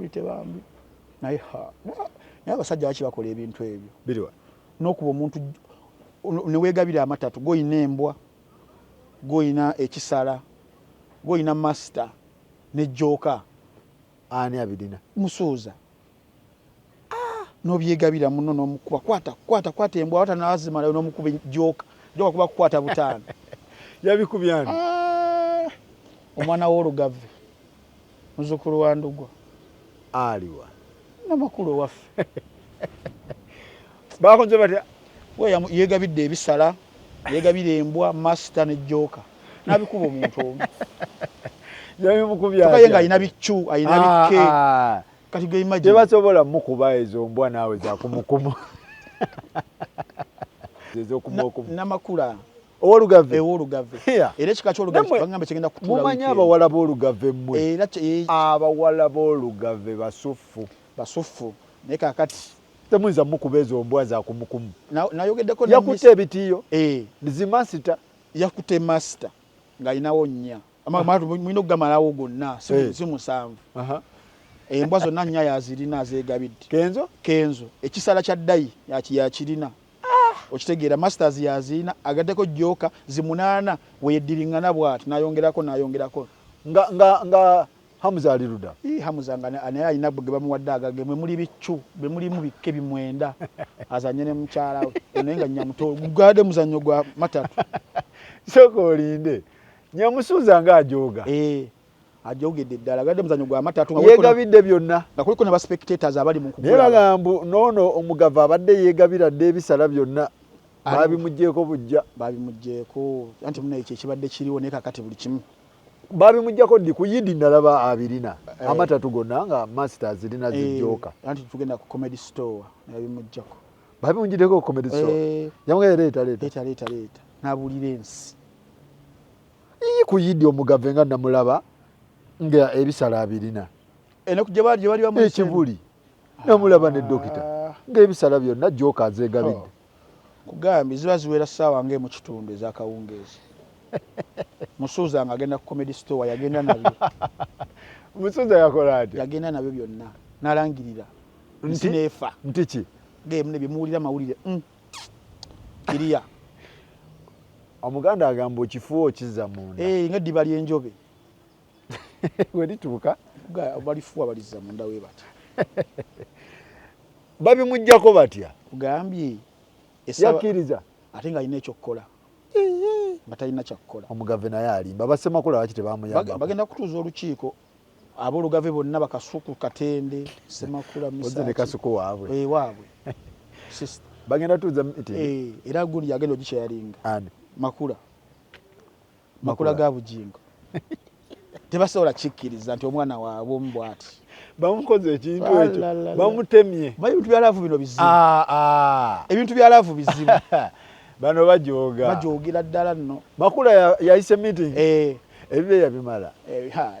Security bambi. Naye ha, naye abasajja baki bakola ebintu ebyo? Biriwa? N'okuba omuntu neweegabira amatatu, goyina embwa, goyina ekisala, goyina master ne joker. Ani abirina? Musuuza. N'obyegabira muno n'omukuba, kwata kwata kwata embwa, wata nazimalayo n'omukuba joker, joker kuba kukwata butaano. Yabikubye ani? Ah, omwana w'olugave, muzukulu wa Ndugwa. Aliwa? Namakulu owaffe. Bakoze batya? We yegabidde ebisala, yegabira embwa, master ne joker, n'abikuba omuntu omu. Yabimukubye Kyokka ye atya? nga alina biccu, alina Ah, bikke. ah. Kati gwe imagine. Tebasobola mukuba ezo mbwa naawe zakumukumu ez'okumuokumu. Namakula. Owolugave. Ewolugave. Yeah. Era ekika ky'olugave Nammwe bagamba kigenda kutuula mumanyi weekend. Abawala b'olugave mmwe. Era Abawala b'olugave basuffu. Basuffu. Naye kaakati temuyinza mukuba ezo mbwa zakumukumu. Nayogeddeko ne Yakutte ebitiiyo. Zimasita. Yakutte master ng'alinawo nnya. Mulina okugamalawo gonna, si 7. Embwa zonna nnya yazirina, azeegabidde. Kenzo? Kenzo. Ekisala kya ddayi yakirina. Okitegeera, masters yazirina, agaddeko joker zi 8 weyeddiriŋŋana bw'ati, n'ayongerako, n'ayongerako. Nga Hamza ali ludda? Ii, Hamza nga naye alina ge bamuwadde agage, mwe muli biccu, bwe mulimu bikke bimwenda, azanye ne mukyala we. Naye nga Nyamuto, gwadde muzannyo gwa matatu. Sooka olinde. Nyamusuuza nga ajooga. Ajoogedde ddala, gwadde muzannyo gwa matatu nga Yeegabidde byonna. Nga kuliko ne ba spectators abali mu Naye kukulaba. bagamba mbu n'ono omugava abadde yeegabira dda ebisala byonna. Ali- Babimuggyeeko bujja. Babimuggyeeko. Anti munnaye kye kibadde kiriwo, naye kaakati buli kimu. Babimuggyako ddi? Ku Yidi nalaba abirina. Amatatu gonna nga masters zirina zijjooka. Anti tugenda ku Comedy Store, babimuggyako. Babimuggyeko ku Comedy Store? Yamugambye leeta, leeta. Leeta, leeta, leeta. N'abuulira ensi. Ii, ku Yidi omugave nga namulaba nga ebisala abirina. Eno gye bali, gye bali bamuyise. Ekibuli. Namulaba ne dokita. Ng'ebisala byonna jooka azeegabidde. Oh. Kugambye ziba ziwera ssaawa ng'emu kitundu ez'akawungeezi. Musuuza ng'agenda ku Comedy Store, yagenda nabyo. Musuuza yakola atya? Yagenda nabyo byonna n'alangirira. Nti? Nsi n'efa. Nti ki? Ng'emu ne bye muwulira mawulire. Kiriya. Omuganda agamba okifuwa okizza munda. Ng'eddiba ly'enjobe. We lituuka. Nga balifuwa balizza munda we bati. Babimuggyako batya? Kugambye. Yakkiriza. Ate ng'alina ekyokukola. Nga talina kyakukola. Omugave naye alimba. Bassemakula lwaki tebamuyambako? Bagenda kutuuza olukiiko. Aboolugave bonna bakasuku Katende, Ssemakula, Ozze ne Misaki. Kasuku waabwe. Waabwe. Sister. Bagenda tuuza meeting. Era gundi yagenda ogikyaringa. Ani? Makula. Makula ga Bugingo. Tebasobola kikkiriza nti omwana waabwe omu bw'ati. Bamukoze ekintu ekyo. La, la, la. Bamutemye. Bayi ebintu bya laavu bino bizibu. Ebintu bya laavu bizibu. Bano bajooga. Bajoogera ddala nno. Makula yayise meeting. Ebibye yabimala.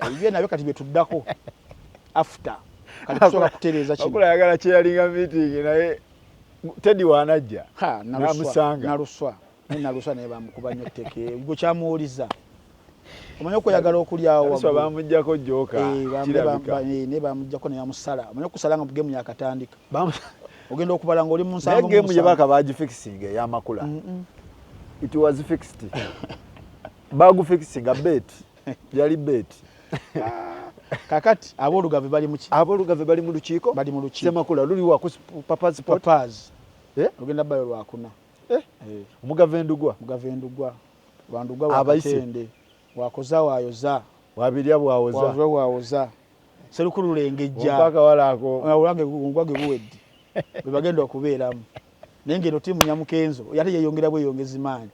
Ebibye nabyo kati bye tuddako. After. Kati tusobola kutereeza kino. Makula ayagala kyeyalinga meeting naye Teddy w'anajja. Ha, Naluswa. N'amusanga. Naluswa. Naye Naluswa naye bamukuba nnyo tteke. Gwe kyamuwuliza. Omanyi okweyagala okulya awo Naluswa waggulu. bamuggyako joka, kirabika. Naye bamuggyako ne bamusala. Omanyi okusala nga game yakatandika. Ogenda okubala ng'oli mu nsanvu Naye game mu gye musanvu. baaka bagifixinga ey'amakula. It was fixed. Bagufixinga bet. Yali bet. Kakati aboolugave bali mu ki? Aboolugave bali mu lukiiko? Bali mu lukiiko. Ssemakula luli wa ku Papa's Spot? Papa's. Ogenda bayo lwakuna. Omugave Ndugwa. Omugave Ndugwa. Bandugwa wa Abayise. Katende. Wakoza wayoza. Wabirya bwawoza. Wakoza wawoza. Serukulu lengejja. Ompaka wala ako. Olange ngwage buwedde. Bwe bagenda okubeeramu. Naye ng'eno ttiimu Nyamukenzo ate yeeyongera bweyongezi maanyi.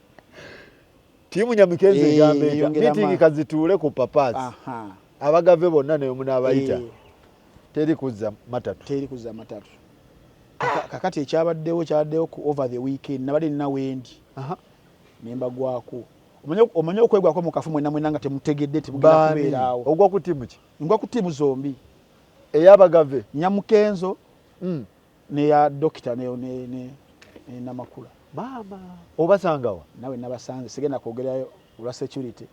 Ttiimu Nyamukenzo egamba etya? Yeeyongera Meeting maanyi. kazituule ku Papa's. Abagave bonna ne munaabayita. Teri kuzza matatu. Teri kuzza matatu. Kakati ekyabaddewo ku over the weekend nabadde nina wendi. Ne mbagwako. Omanyi okwegwako mu kafu mwenna mwenna nga temutegedde nti mugenda Baani? kubeera awo. Ogwa ku ttiimu ki? Ngwa ku ttiimu zombi. Ey'abagave? Nyamukenzo n'eya dokita ne Namakula. Maama, obasangawa? Nawe nabasanze, sigenda kwogerayo olwa security.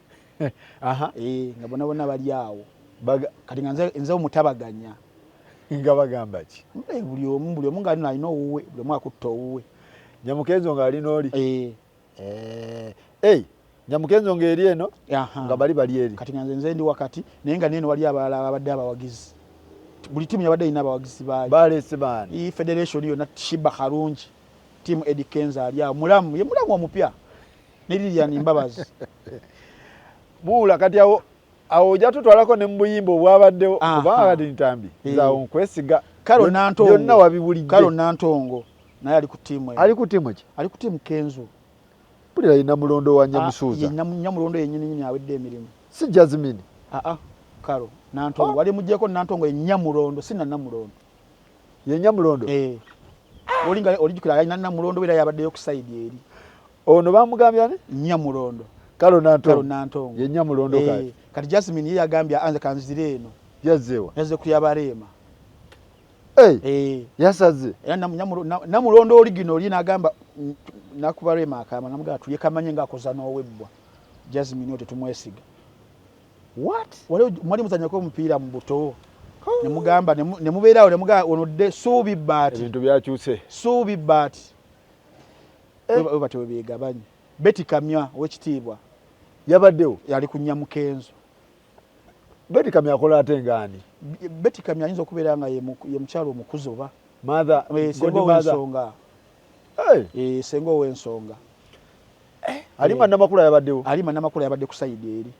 Nga bonna bonna bali awo. Kati nga nze omutabaganya. Nga bagamba ki? Buli omu, buli omu nga alina owuwe, buli omu akutta owuwe. Nyamukenzo ng'alina oli. Eh. Nyamukenzo ng'eri eno nga bali bali eri. Kati nga nze ndi wakati, naye nga neno wali abalala ababadde abawagizi. Buli ttiimu yabadde erina abawagizi baayo. Baleese baani? Iyi federation yonna, Shiba Karungi, ttiimu Eddie Kenzo ali awo, mulamu, ye mulamu omupya ne Lilian Mbabazi. Muwula kati awo awo ojja tutwalako ne mu buyimba obwabaddewo, kubanga kati Ntambi nze awo nkwesiga. Karo Nantongo. Byonna wabiwulidde. Karo Nantongo naye ali ku ttiimu eyo. Ali ku ttiimu ki? Ali ku ttiimu Kenzo. Mpulira ye Namulondo wa Nyamusuuza. Ye Nyamulondo yennyini nnyini awedde emirimu. Si Jasmine. Aa, Karo Nantongo. Wali muggyeko Nantongo ye Nyamulondo, si na Namulondo. Ye Nyamulondo? Eh. Olinga olijjukira alina Namulondo era yabaddeyo ku side eri. Ono bamugambye ani? Nyamulondo. Karo Nantongo. Karo Nantongo. Ye Nyamulondo kati. Kati Jasmine ye yagambye anze kanzire eno. Yazzeewa? Yazze ku yabareema. Hey, yasaze. Era Namulondo oli gino oli n'agamba nakuba Rema akama namugamba tulye kamanye ng'akoza n'owebbwa. Jasmine oyo tetumwesiga. What? Wali mwali muzannyako omupiira mu buto. Ne mugamba, ne mubeerawo ne mugamba ono dde suubi bbaati. Ebintu byakyuse. Suubi bbaati. We batyo bwe beegabanye. Betty Kamya ow'ekitiibwa. Yabaddewo? Yali ku Nyamukenzo. Betty Kamya akola ate ng'ani? Betty Kamya ayinza okubeera nga ye mukyala omukuzi oba? Mother, senga ow'ensonga. Hey. Senga ow'ensonga. Alima Namakula yabaddewo? Alima Namakula yabadde ku side eri.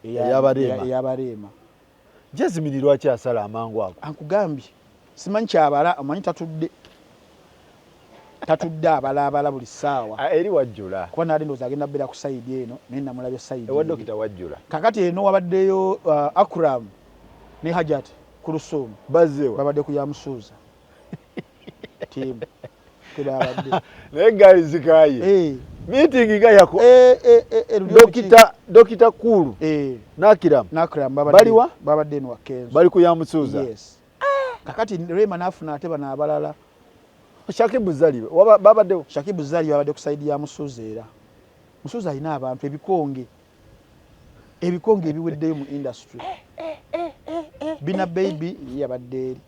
Eyabareema. Eyabareema. Jasmine lwaki asala amangu ago? Ankugambye. Simanyi kyabala, omanyi tatudde. Tatudde abalaabala buli ssaawa. Eri wajjula. Kuba nali ndowooza agenda kubeera ku side eno, naye namulabye side Ewa eri. Dokita wajjula. Kakati eno wabaddeyo Akram ne Hajat Kulusum. Bazzeewa. Babadde ku ya Musuuza. Team. Kwe babadde. Naye gaali zikaaye. Meeting nga yako. Dokita Kulu. N'Akram. N'Akram babadde. Baliwa? Babadde eno wa Kenzo. Bali ku ya Musuuza. Yes. Kakati Rema n'afuna ate bano abalala. Shakibu Zali, babaddewo? Shakibu Zali babadde ku side ya Musuuza era. Musuuza alina abantu ebikonge. Ebikonge ebiweddeyo mu industry. Bina Baby ye yabadde eri.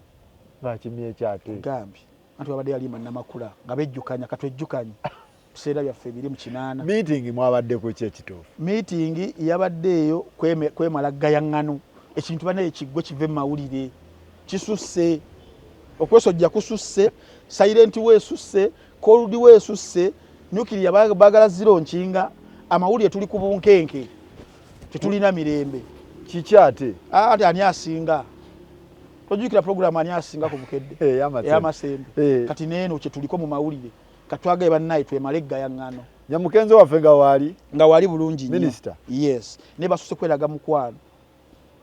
Ng'akimye ekyate. Gambye. Anti wabadde yalima Namakula nga bejjukanya katwejjukanye. Biseera byaffe biri mu 8. Meeting mwabadde ku ki ekituufu? Meeting yabadde eyo kwemala ggayaŋŋano. Ekintu banaye kiggwe kive mu mawulire. Kisusse. Okwesojja kususse, silent weesusse, cold weesusse, nuclear baagala zero nkinga, amawulire tuli ku bunkenke. Tetulina mirembe. Kiki ate? Ate ani asinga? Tojjukira program ani asinga ku Bukedde? Ey'amasembe. Kati neeno kye tuliko mu mawulire. Katwagaye bannaye twemale eggayaŋŋano. Nyamukenzo waffe nga waali? Nga waali bulungi nnyo. Minisita. Yes. Naye basusse kweraga mukwano.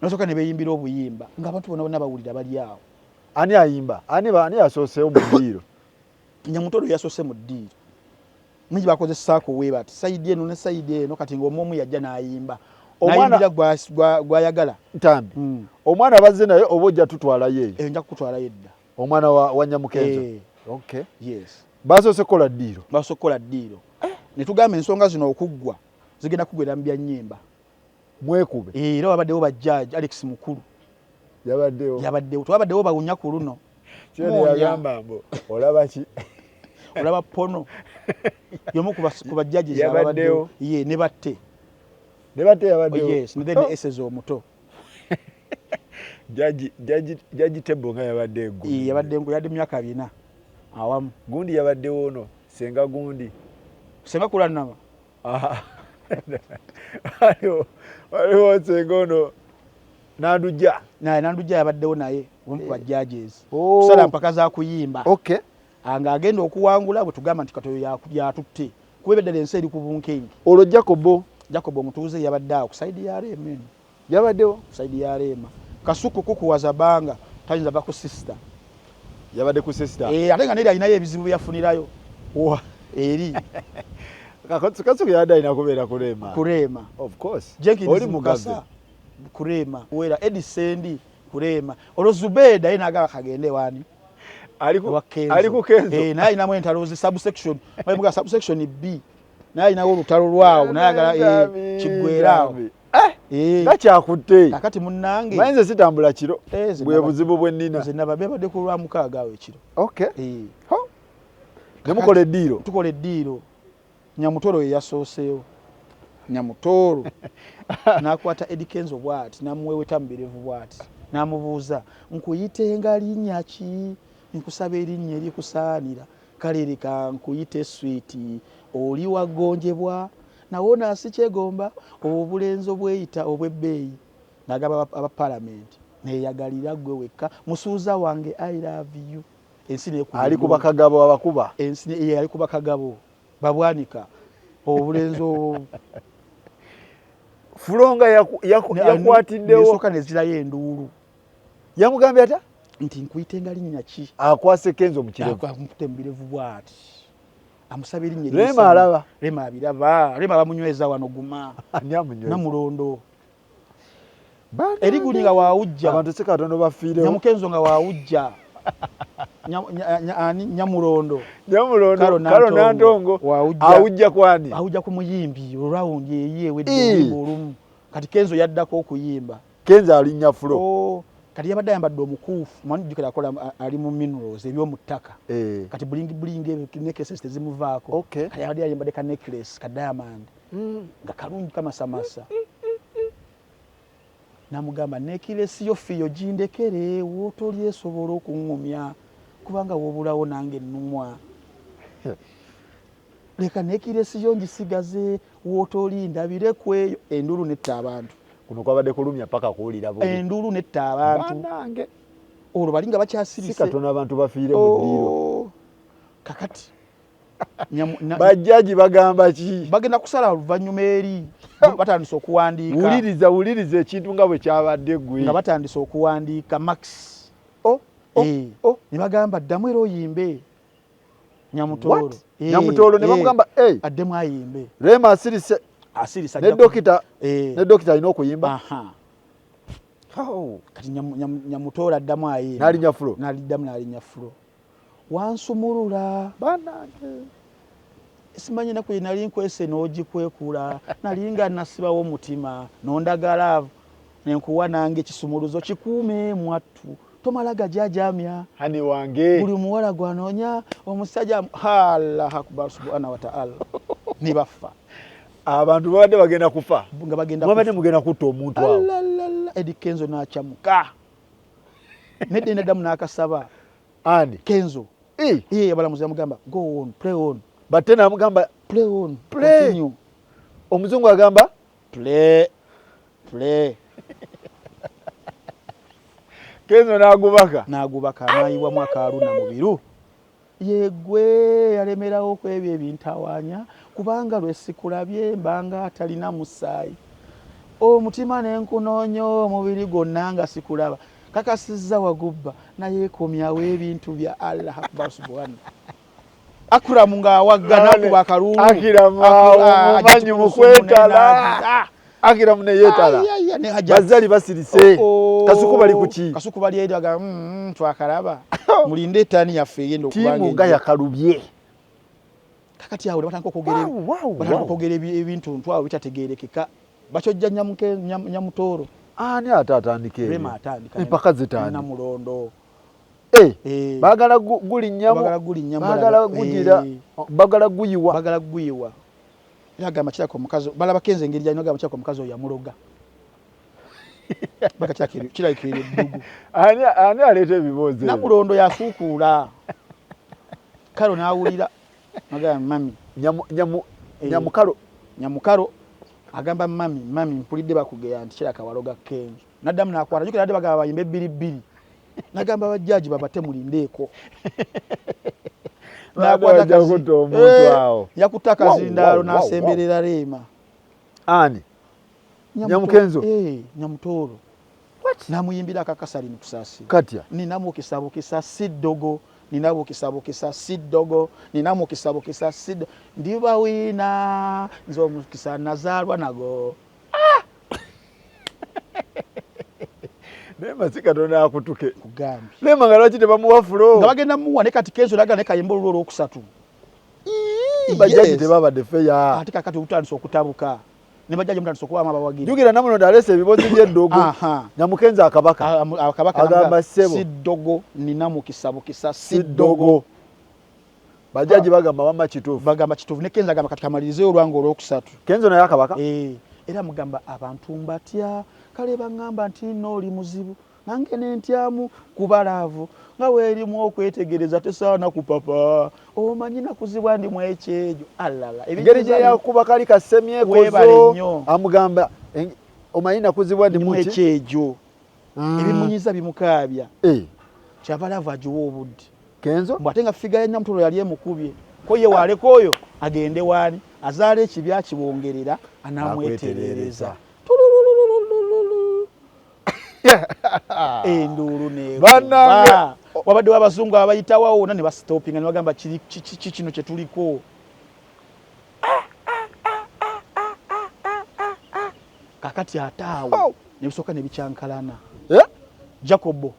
Nasooka ne beeyimbira obuyimba ng'abantu bonna bonna bawulira bali awo. Ani ayimba? Ani yasooseewo mu ddiiro? Nyamutono yasoose mu ddiiro. Mingi bakoze saako we bati, side eno ne side eno, kati ng'omu omu yajja n'ayimba. N'ayimbira gw'ayagala. Ntambi. Omwana bazze naye oba ojja tutwalayo eyo? Nja kukutwalayo edda. Omwana wa Nyamukenzo? Okay. Yes. Basoose kukola ddiiro? Basoose kukola ddiiro. Ne tugamba ensonga zino okuggwa zigenda kuggwera mu bya nnyimba. Mwekube. Era wabaddewo ba judge Alex Mukulu. Yabaddewo. Yabaddewo. Twabaddewo bawunya ku luno. Kino yagamba mbu olaba ki? Olaba pono. Y'omu ku ba judges Yabaddewo. ababaddewo. Ye, ne batte. Ne batte yabaddewo. Oh, yes, ne then Esses omuto. Jaji Tebo nga yabadde eggulo. Ye, yabadde eggulo, yabadde myaka 4 awamu. Gundi yabaddewo ono, Senga Gundi. Senga Kulanama. Waliwo Senga ono Nandujja. Naye Nandujja yabaddewo naye, omu ku ba judges. Oh. Kusala mpaka za kuyimba. Okay. Ng'agenda okuwangula bwe tugamba nti katoyo yatutte. Kuba ebeddala ensi eri ku bunkenke. Olwo Jacobo. Jacobo omutuuze yabadde awo ku side ya Rema eno. Yabaddewo? Ku side ya Rema. Kasuku kukuwaza banga tayinza va ku sister. Yabadde ku sister. Ate nga neri alinayo ebizibu bye yafunirayo. Wa? Eri. Kasuku yabadde alina kubeera ku Rema. Ku Rema. Of course. Jenkins Oli Mukasa. mugabe. Ku Rema. Wera Eddie Sendi ku Rema. Olwo Zubeda ye n'agamba kagende wani? Wa Kenzo. Ali ku Kenzo. Naye alinamu entalo zi subsection. Bayimuga subsection B. Naye alinawo olutalo lwawo, naye ayagala, Ntambi, kiggweeraawo. Ntambi. Eh. Nga kyakutte. Kakati munnange. Manyi nze sitambula kiro. Eh, nze Bwe buzibu bwe nnina. Nze naba byabadde ku Lwamukaaga awo ekiro. Okay. Eh. Ho. Ne mukola eddiiro. Tukola eddiiro. Nyamutoro ye yasooseewo. Nyamutoro n'akwata Eddy Kenzo bw'ati n'amuweeweta mu birevu bw'ati n'amubuuza nkuyitenga linnya ki? Nkusaba erinnya erikusaanira kale leka nkuyite swiiti oli wagonjebwa nawona sikyegomba obulenzi obweyita obw'ebbeeyi n'agamba aba palamenti neyagalira ggwe wekka musuuza wange I love you. Ensi nekuba Ali kuba Kagabo abakuba. Ensi ali kuba Kagabo babwanika obulenzi obwo. Fulonga yakwatiddewo. Nesooka nezirayo enduulu. Yamugambye atya? Nti nkuyitenga linnya ki? Akwase Kenzo mu kirevu. Amukute mu birevu bw'ati. Amusaba erinnya Rema erimusaana. alaba. Rema abiraba. Rema bamunyweza wano guma. Ani amunyweza? Namulondo. Banange. Eriguli nga waawujja. Abantu si katono bafiirewo. Nyamukenzo nga waawujja. Ani? Nyamulondo. Nyamulondo. Karo Karo Nantongo. Nantongo. Waawujja. Awujja kwani? Awujja ku muyimbi olwawundi eyiye ewedde Ii. oluyimba olumu. Kati Kenzo yaddako okuyimba. Kenzo alinnya fulo. Oh, kati yabadde ayambadde omukuufu. Mwani jjukira akola ali mu minerals eby'omu ttaka. Kati bling bling ebyo necklaces tezimuvaako. Kati yabadde ayambadde ka necklace ka diamond. Nga kalungi kamasamasa. Namugamba necklace yo fiyo gindekere wootoli esobola okuŋŋumya kubanga w'obulawo nange nnumwa. Leka necklace yo ngisigaze wootoli ndabire ku eyo. Enduulu netta abantu. Kuno kwabadde kulumya paka kuwulira bubi. Enduulu netta abantu. Bannange. Olwo bali nga bakyasirise. Si katono abantu bafiire mu ddiiro. Oh. Kakati. Bajjaji bagamba ki? Bagenda kusala oluvannyuma eri. Batandise okuwandiika. Wuliriza, wuliriza ekintu nga bwe kyabadde ggwe. Nga batandise okuwandiika Max. Oh, oh, oh. Ne bagamba ddamu era oyimbe. Nyamutoolo. What? Nyamutoolo ne bamugamba, hey. Addemu ayimbe. Rema asirise. Asirise, Ne ajja ku- dokita, ne dokita alina okuyimba. Aha. How? Kati Nyamutoolo addamu ayimba. N'alinnya fulo. N'aliddamu n'alinnya fulo. Wansumulula. Bannange. Simanyi ennaku gye nali nkwese n'ogikwekula. Nali nga nasibawo omutima n'ondagala ne nkuwa nange ekisumuluzo kikuume mwattu. Tomala gajajamya. Hani wange. Buli muwala gwanoonya omusajja Allah akbar subhanahu wa ta'ala. Ne bafa. Abantu babadde bagenda kufa. Nga bagenda Mwabadde kufa. mugenda kutta omuntu awo. Alalala, Eddy Kenzo n'akyamuka. Nedda neddamu n'akasaba. Ani? Kenzo. Eh. Ye abalamuzi yamugamba go on, play on. Batte n'amugamba play on, play. Continue. Omuzungu agamba play, play. Kenzo n'agubaka. N'agubaka n'ayiwamu akaaluna mu biru. Yegwe yalemerawo ku ebyo ebintawaanya kubanga lwe sikulabye mbanga atalina musaayi. Omutima ne nkunoonya omubiri gwonna nga sikulaba. Kakasizza wagubba naye komyawo ebintu bya Allah akbar subhanahu. Akuramu ng'awagga n'akuba akalulu. Akiramu awo, mumanyi mu kwetala. Akiramu ne yeetala. Ai, ai, ai, ne Hajat. Bazzali basirise. Oh, oh. Kasuku bali ku ki? Kasuku bali eri bagamba, twakalaba. Mulinde etaani yaffe egenda okuba Ttiimu nga ng'ejja. yakalubye. Kakati awo ne batandika okwogera Wow, wow, batandika wow. okwogera ebintu ntu awo bitategeerekeka. Bakyojja Nyamutoolo. Ani ate atandika ebyo? Rema atandika. Empaka zitandika. Namulondo. Baagala gulinnyamu. Baagala gulinnyamu, Baagala balaba. gugira, baagala guyiwa. Baagala guyiwa. Era agamba kirako omukazi, balaba Kenzo engeri gy'alina, agamba kirako omukazi oyo yamuloga. Baka kirabika eryo eddugu. Ani aleeta ebibuuzo ebyo? Namulondo yasuukuula. Kalo n'awulira. Agamba mami. Nyamukalo. Nyamukalo agamba mami, mami mpulidde bakugeya nti kiraka waloga Kenzo. N'addamu n'akwata. Jjukira adde bagamba bayimbe bbiri bbiri. N'agamba bajjaji babate mulindeeko. N'akwata N'akwata kazi. kutta omuntu awo. Yakutte akazindaalo Wow, wow, wow, n'asemberera Rema. Ani? Nyamukenzo? Nyamutoolo. What? N'amuyimbira akakasali mu kusaasira. Katya? Nina mukisa bukisa si ddogo. Nina bukisa bukisa si ddogo. Nina mukisa bukisa si ddogo. Ndiba wiina nze omukisa nazaalwa nago. Naye masi Katonda akutuke. Kugambye. Rema nga lwaki tebamuwa fulo? Nga bagenda muwa ne kati Kenzo n'agala ne kayimba olulwo olwokusatu. Ii, bajjaji Yes. tebabadde feya. Ate kakati obutandise okutabuka. Ne bajjaja mutandise okubamu abawagira. Jjukira Namulondo aleese ebibozi by'eddogo. Namukenza akabaka. Akabaka agamba ssebo. Si ddogo nina mukisa bukisa si ddogo. Bajaji bagamba wamma kituufu. Bagamba kituufu ne Kenzo agamba kati kamalirizeeyo olwange olwokusatu. Kenzo naye akabaka? Era mugamba abantu mbatya kale baŋŋamba nti nno oli muzibu nange ne ntyamu kuba laavu nga weerimu okwetegereza tesaana kupapa omanyi nakuzibwa ndi mu ekyejo alala. Engeri gye yakuba kali kasemyekozo amugamba omanyi nakuzibwa ndi mu ekyejo. Ebimunyiza bimukaabya. Kyava laavu agiwa obudde. Kenzo? Mbu ate nga ffiga ya Nyamutoro yali emukubye. Ko ye waaleka oyo agende waani azaala ekibi akibongerera anamweterereza. Enduulu Bannange. Wabaddewo abazungu abayitawo wonna ne basitopinga ne bagamba kiki kino kye tuliko. Kakati ate awo ne bisooka ne bikyankalana. Jacobo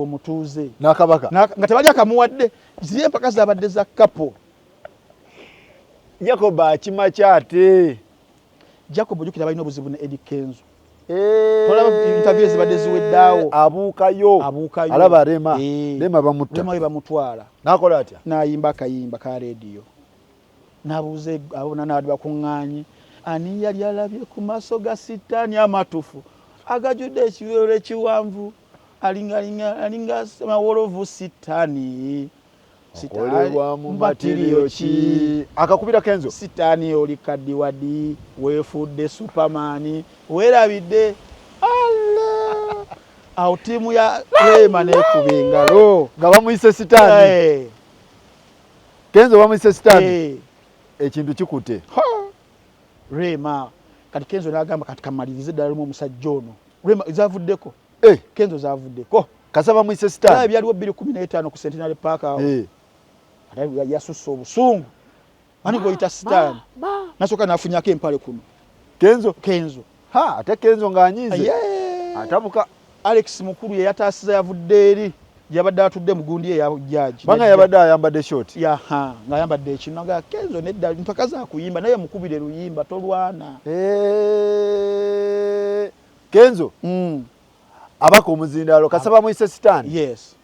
omutuuze n'akabaka nga tebali akamuwadde ziri empaka zabadde za kapo. Jacob akima kyate. Jacob ojjukira balina obuzibu ne Eddy Kenzo. Tolaba interview ezibadde ziweddaawo. Abuukayo. Abuukayo. Alaba Rema. Rema bamutta. Rema we bamutwala. N'akola atya? N'ayimba akayimba ka leediyo. N'abuuza abo bonna bakuŋŋaanye. Ani yali alabye ku maaso ga sitaani amatufu agajjudde ekiwero ekiwanvu alinga mawolovu sitaani. Akolebwa mu matiriyo ki? Akakubira Kenzo. Sitaani oli kaddiwaddi weefudde Superman weerabidde. Allah! Awo ttiimu ya Rema n'ekuba engalo. Nga bamuyise sitaani. Kenzo bamuyise sitaani. Ekintu kikute. Rema kati Kenzo n'agamba kati kamalirize ddala lumu omusajja ono. Rema zavuddeko. Kenzo zavuddeko. Kasaba muyise sitaani. Byaliwo 2015 ku Centenary Park awo. Ate yasusse obusungu. Ani gw'oyita sitaani? Nasooka n'afunyako empale kuno. Kenzo? Kenzo. Ha, ate Kenzo ng'anyiize. Atabuka. Alex Mukulu ye yataasiza yavudde eri. Yabadde atudde mu gundi ye ya judge. Banga yabadde ayambadde short. Yaha, ng'ayambadde ekinu. Nga Kenzo nedda mpaka za kuyimba naye mukubire luyimba tolwana. Kenzo. Abaka omuzindaalo kasaba muyise sitaani. Yes.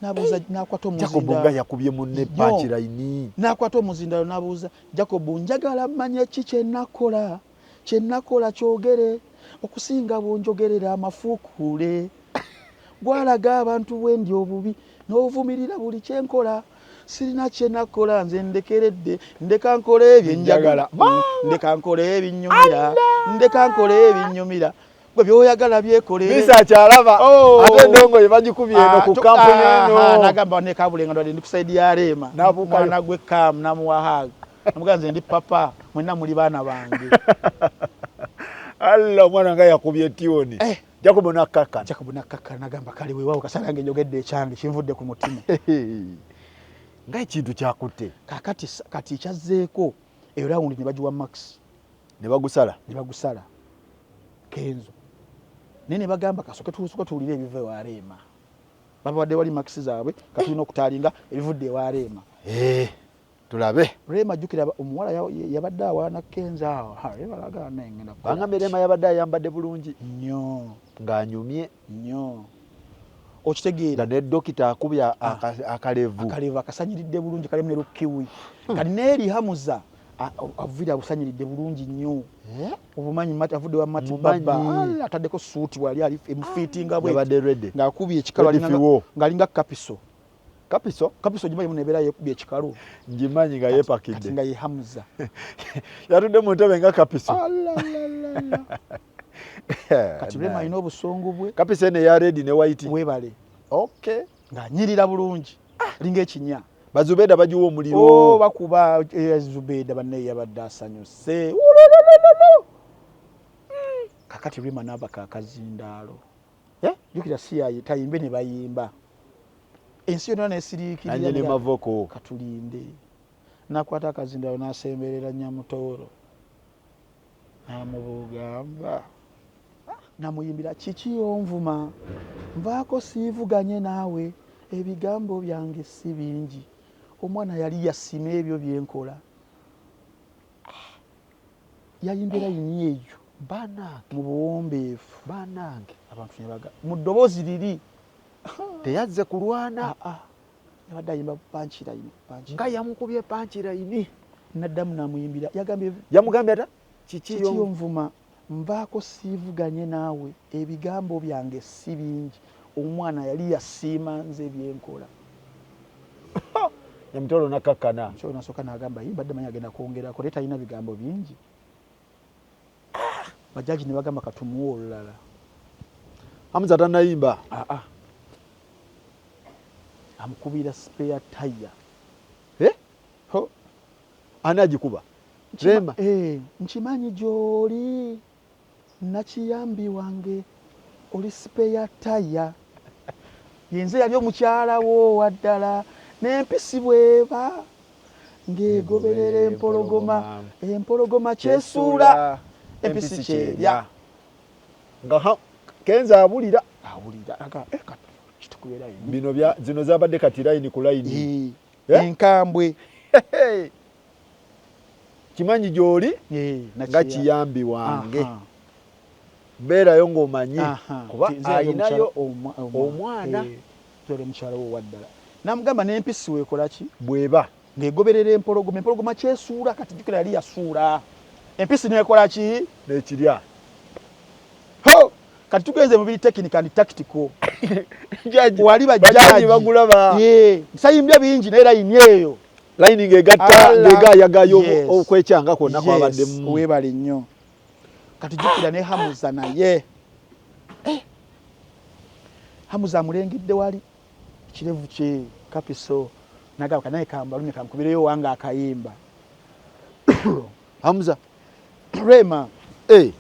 N'abuuza n'akwata omuzindaalo. Jacob nga yakubye munne punchline. N'akwata omuzindaalo n'abuuza Jacob njagala mmanye ki kye nakola. Kye nakola kyogere okusinga bw'onjogerera amafuukuule. Gwalaga abantu bwe ndi obubi n'ovumirira buli kye nkola. Sirina kye nakola nze ndekeredde ndeka nkole ebye njagala. Ndeka nkole ebinnyumira. Ndeka nkole ebinnyumira. Gwe by'oyagala byekolere. Misa akyalaba. Ate endongo ye bagikubye eno ku kampuni eno. N'agamba ne Kabulenga ndwadde ndi ku side ya Rema. Mwana gwe Kam n'amuwa hug. Namugamba nze ndi papa mwenna muli baana bange. Allah omwana nga yakubye tiyoni. Jacob n'akkakkana. Jacob n'akkakkana n'agamba kale weewaawo kasala nge njogedde ekyange kinvudde ku mutima. Nga ekintu kyakutte. Kaakati kati kyazzeeko eyo rawundi ne bagiwa Max. Ne bagusala. Ne bagusala. Kenzo. Naye ne bagamba kasooke tusooke tuwulire ebiva ewa Rema. Babadde wali Max zaabwe katulina okutaalinga ebivudde ewa Rema. Tulabe. Rema jjukira omuwala yabadde awaana Kenzo awo. Ha, Rema alaga naye ngenda kukola. Bangambye Rema yabadde ayambadde bulungi. Nnyo. Ng'anyumye. Nnyo. Okitegeera. Nga ne dokita akubye akalevu. Akalevu akasanyiridde bulungi kalimu ne lukiwi. Kati n'eri Hamuza avudde abusanyiridde bulungi nnyo. Obumanyi avudde wa Mati Baba. Ataddeko suuti wali ali emufiitinga bwe. Yabadde ready. Ng'akubye ekikalu Ready for war. ng'alinga Kapiso. Kapiso? Kapiso gimanyi muno ebeera yeekubye ekikalu. Ngimanyi nga yeepakidde. Kati nga ye Hamuza. Yatudde mu ntebe nga Kapiso. Alalala. Kati Rema alina obusungu bwe. Kapiso eno eya red ne white. Weebale. Okay. Ng'anyirira bulungi. Alinga ekinya. Bazubeda bagiwa omuliro. Bakuba Zubeda banne yabadde asanyuse. Kakati Rema n'abaka akazindaalo. Jjukira si yayi tayimbe ne bayimba. Ensi yonna n'esiriikirira. Nanye ne mavoko. Katulinde. N'akwata akazindaalo n'asemberera Nyamutooro. N'amubugamba. Namuyimbira kiki onvuma nvaako siivuganye naawe ebigambo byange si bingi. Omwana yali yasima ebyo bye nkola. Yayimbye layini eyo. Banange. Mu buwombeefu. Banange. Abantu ne baga mu ddoboozi liri. Teyazze kulwana. Ah, ah. Yabadde ayimba punchline, punchline. Nga yamukubye punchline. Naddamu n'amuyimbira. Yagambye Yamugambye ata kiki kiki yonvuma nvaako siivuganye naawe, ebigambo byange si bingi. Omwana yali yasiima nze byenkola. Emitolo nakakkana. Kyo nasooka n'agamba ye mbadde manyi agenda kwongerako naye talina bigambo bingi. Bajaji ne bagamba katumuwe olulala. Hamza tannayimba. Aa. Amukubira spare tire. Eh? Ho. Ani agikuba? Rema. Nkimanyi gy'oli nakiyambi wange oli spare tire. Yenze yali omukyala wo waddala n'empisi bw'eba ng'egoberera empologoma, empologoma kyesuula, empisi kyerya. Nga Kenzo abulira. Awulira. Aga, kati kitukubira layini. Bino bya zino zabadde kati layini ku layini. Enkambwe. Kimanyi gy'oli nga kiyambi wange. Beerayo ng'omanyi kuba ayinayo omwana. Tuli omukyala wo waddala. Namugamba n'empisi weekola ki? Bw'eba. Ng'egoberera empologoma, empologoma kyesuula kati jjukira yali yasuula. Empisi n'ekola ki? N'ekirya. Ho! Kati tugenze mu biri technical and tactical. Wali bajaji bagulaba. Nsayimbye bingi naye layini eyo. Layini ng'egatta ng'egaayagaaya okwekyanga kwonna kwabaddemu. Weebale nnyo. Kati jjukira ne Hamuza naye. Hamuza amulengedde wali ekirevu kye kapiso nagamba kanaye kambalumye kankubireyo wange akayimba. Hamza Rema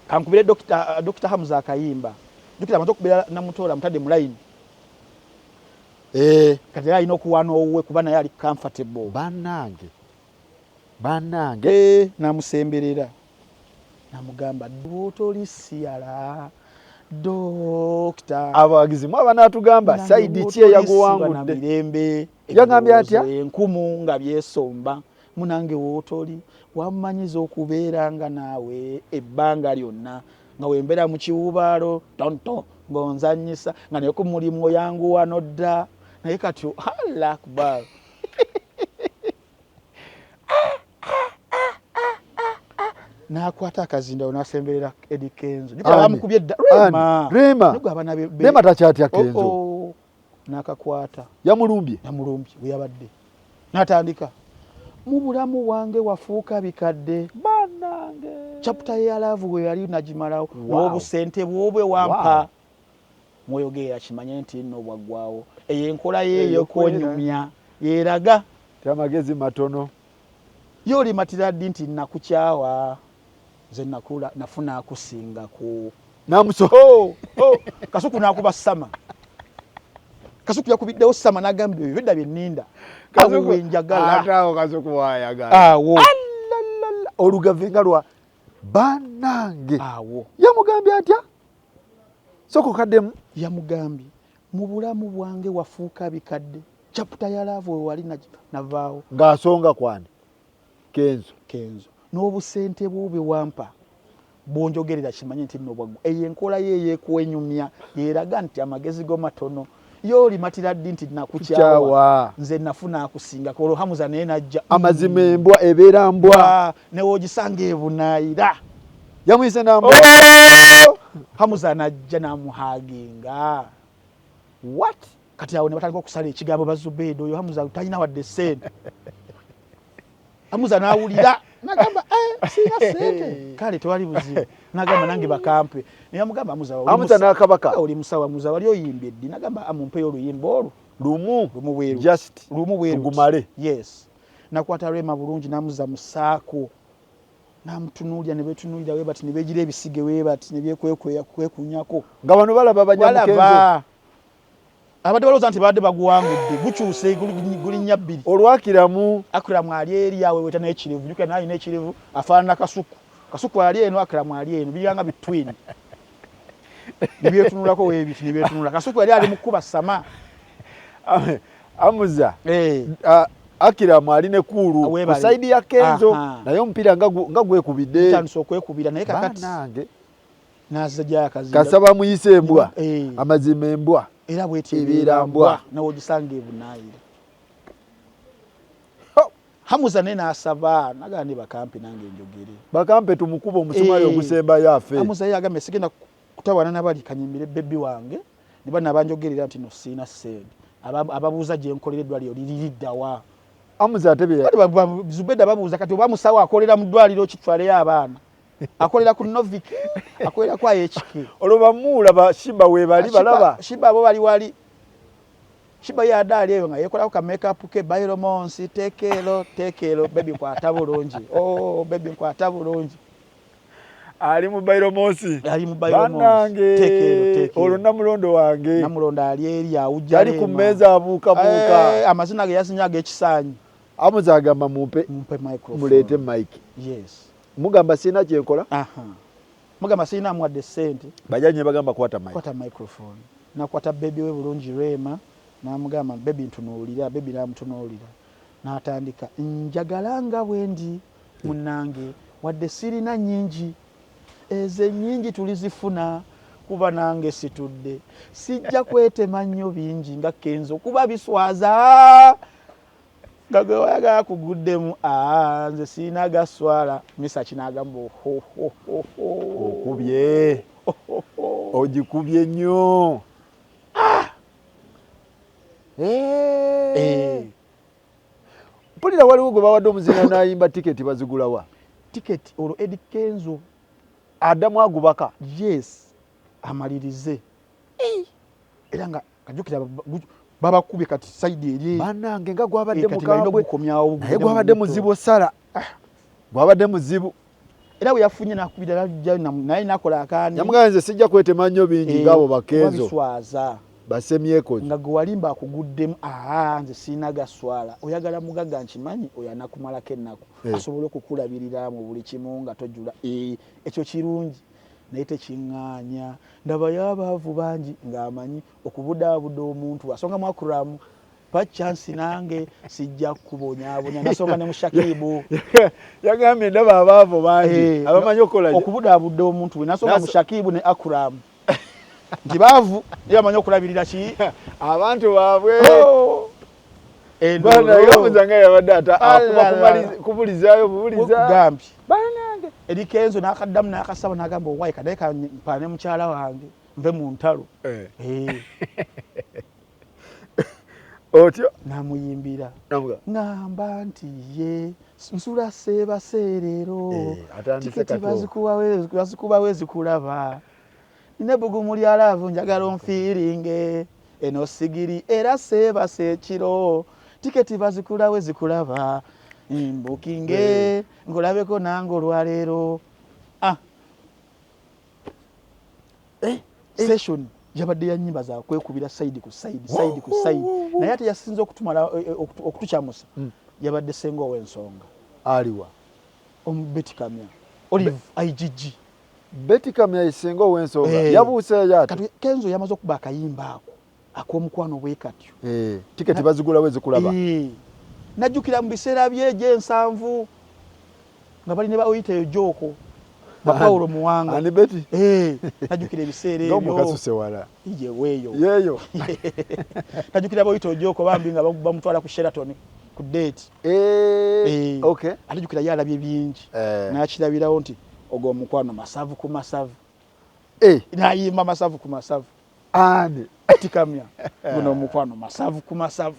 kankubire Dr. Hamza akayimba. Jjukira amaze okubira Namutola mutadde mu line. Kati yali alina okuwaana owuwe kuba naye ali comfortable. Bannange. Bannange. N'amusemberera. N'amugamba bw'otoli siyala Dokita. Abawagizi mwe abanaatugamba sayidi ki eyaguwangudde? Mirembe. Yagambye atya? Enkumu nga byesomba. Munange w'otoli wammanyiza okubeera nga naawe ebbanga lyonna nga wembeera mu kiwubaalo tonto ng'onzannyisa nga naye ku mulimu oyanguwa n'odda naye kati Allah akbar. N'akwata akazindawo n'asemberera Eddy Kenzo. Jjukira bamukubye dda. Rema. Rema. Rema takyatya Kenzo. N'akakwata. Yamulumbye. Yamulumbye bwe yabadde. N'atandika. Mu bulamu bwange wafuuka bikadde. Bannange. Chapter ya love we yali nagimalawo. N'obusente bwobwe wampa. Mwoyogerera kimanye nti nno bwaggwawo. Eyo enkola ye ey'okwonyumya yeeraga. Amagezi matono. Ye olimatira ddi nti nakukyawa nze nakula nafuna akusingako. Namuso. Kasuku n'akuba Sama. Kasuku yakubiddewo Sama n'agamba ebyo bidda bye nninda. Awo we njagala. Ate awo Kasuku w'ayagala. Awo. Alalala. Olugave nga lwa bannange. Awo. Yamugambye atya? Soko kaddemu. Yamugambye mu bulamu bwange wafuuka bikadde. Chapter ya love we wali navaawo. Ng'asonga kwani? Kenzo. Kenzo. N'obusente bwo bwe wampa bw'onjogerera kimanye nti nno bwaggwa. Eyo enkola ye ey'ekwenyumya yeeraga nti amagezi go matono. Ye olimatira ddi nti nakukyawa. Nze nafuna akusingako. Olwo Hamuza naye n'ajja. Amazima embwa ebeera mbwa. Ne w'ogisanga ebunaayira. Yamuyise n'ambwa. Hamuza n'ajja n'amuhaginga. What? Kati awo ne batandika okusala ekigambo ba Zubeida oyo Hamuza talina wadde ssente. Hamuza n'awulira n'agamba sirina ssente. Kale tewali buzibu. N'agamba nange bakampe. Naye amugamba Hamuza Hamuza n'akabaka. Oli musawo Hamuza wali oyimbye ddi? N'agamba amumpeeyo oluyimba olwo. Lumu. Lumu bweru. Just lumu bweru. Tugumale. Yes. Nakwata Rema bulungi n'amuzza mu ssaako. N'amutunuulira ne beetunuulira we bati ne beegira ebisige we bati ne byekwekunyako. Nga bano balaba banyamukenzo. Abadde balowooza nti babadde baguwangudde gukyuse guli nnya bbiri. Olwakiramu. Akiramu ali eri aweweeta n'ekirevu. Jjukira naye alina ekirevu afaanana Kasuku. Kasuku ali eno, Akiramu ali eno. Biranga bitwini. Ne byetunulako weebiti ne byetunula. Kasuku yali ali mu kkuba sama. Amuza. Akiramu ali ne kuulu ku side ya Kenzo naye omupiira nga gwekubidde tandise okwekubira naye kakati banange nazaja akazinda kasaba muyise embwa amazima embwa era bweti ebeera mbwa nawe ogisanga ebunaayira. Hamuza naye n'asaba nagamba ne bakampe nange njogere bakampe tumukuba omusumali ogusembayo afe. Hamuza ye agambye sigenda kutawaana nabali kanyimbire bebbi wange ne bano abanjogerera nti no siina ssente ababuuza gye nkolera eddwaliro liririddawa. Hamuza ate Zubeda babuuza kati oba musawo akolera mu ddwaliro kitwaleyo abaana akolera ku Novik akolera ku IHK olwo bamuula ba Shiba weebali balaba Shiba abo bali wali Shiba yadde ali eyo nga yeekolako ka makeup ke Bairomonsi tekeero tekeero baby nkwata bulungi oh baby nkwata bulungi ali mu Bairomonsi ali mu Bairomonsi banange tekeero tekeero olwo Namulondo wange Namulondo ali eri awujja ali ku mmeeza abuukabuuka amazina ge yazinye ag'ekisaanyi. Hamuza agamba mumpe mumpe microphone muleete mic. Yes mugamba sirina kyenkola. Mugamba sirina amuwadde ssente bajja bagamba kwata mic kwata microphone nakwata baby we bulungi Rema n'amugamba baby ntunuulira baby n'amutunuulira n'atandika njagala nga bwe ndi munnange wadde sirina nnyingi ezo ennyingi tulizifuna kuba nange situdde sijja kwetema nnyo bingi nga Kenzo kuba biswaza nga gwe wayagala kuguddemu nze sirina gaswala. Misa kinagamba okubye ogikubye nnyo. Mpulira waliwo gwe bawadde omuzinga n'ayimba tiketi bazigulawa tiketi olwo Eddy Kenzo addamu agubaka. Yes amalirize era nga kajjukira babakubye kati side eri bannange nga gwabadde mukambwe naye gwabadde muzibu osala gwabadde muzibu era bwe yafunye nakubira naye nakola akaani yamugamba nze sijja kwetema nnyo bingi ng'abo bakenzo biswaza basemyekozo nga gwe walimba akuguddemu nze sirina gaswala oyagala mugagga nkimanyi oyo anakumalako ennaku asobole okukulabirira mu buli kimu nga tojula ekyo kirungi naye tekiŋŋaanya ndabayo abaavu bangi ng'amanyi okubudaabuda omuntu asonga mwakuramu pa chance nange sijja kubonyaabonya nasonga ne mushakibu yagambye ndaba abaavu bangi abamanyi okukola okubudaabuda omuntu we nasonga mushakibu ne akuramu nti baavu naye bamanyi okulabirira ki abantu baabwe nga yabadde ata kubulizaayo bubuliza gambye banange Eddy Kenzo n'akaddamu n'akasaba n'agamba owaayi kadaye kampaane mukyala wange nve mu ntalo otyo n'amuyimbira ŋŋamba nti ye nsula seebaseerero tiketi bazikubawo ezikulaba nina ebbugumu lya love njagala onfiiringe eno sigiri era seebase ekiro tiketi bazikulawo ezikulaba mbukinge nkulabeko nange olwaleero. Session yabadde ya nnyimba za kwekubira side ku side side ku side naye ate yasinze okutumala okutukyamusa yabadde senga ow'ensonga aliwa Betty Kamya Olive IGG Betty Kamya senga ow'ensonga yabuuseeyo ate kati Kenzo yamaze okuba akayimba ako ak'omukwano bwe katyo tiketi bazigulawo ezikulaba najjukira mu biseera bye egy'ensanvu nga bali ne ba Oyite Ojoko ba Paulo Muwanga ani Betty najjukira ebiseera ebyo ng'omukasuse wala ye weeyo yeeyo najjukira ba Oyite Ojoko bambi nga bamutwala ku Sheraton ku date okay atajjukira ye alabye bingi n'akirabirawo nti ogwo omukwano masavu ku masavu n'ayimba masavu ku masavu ani Betty Kamya guno omukwano masavu ku masavu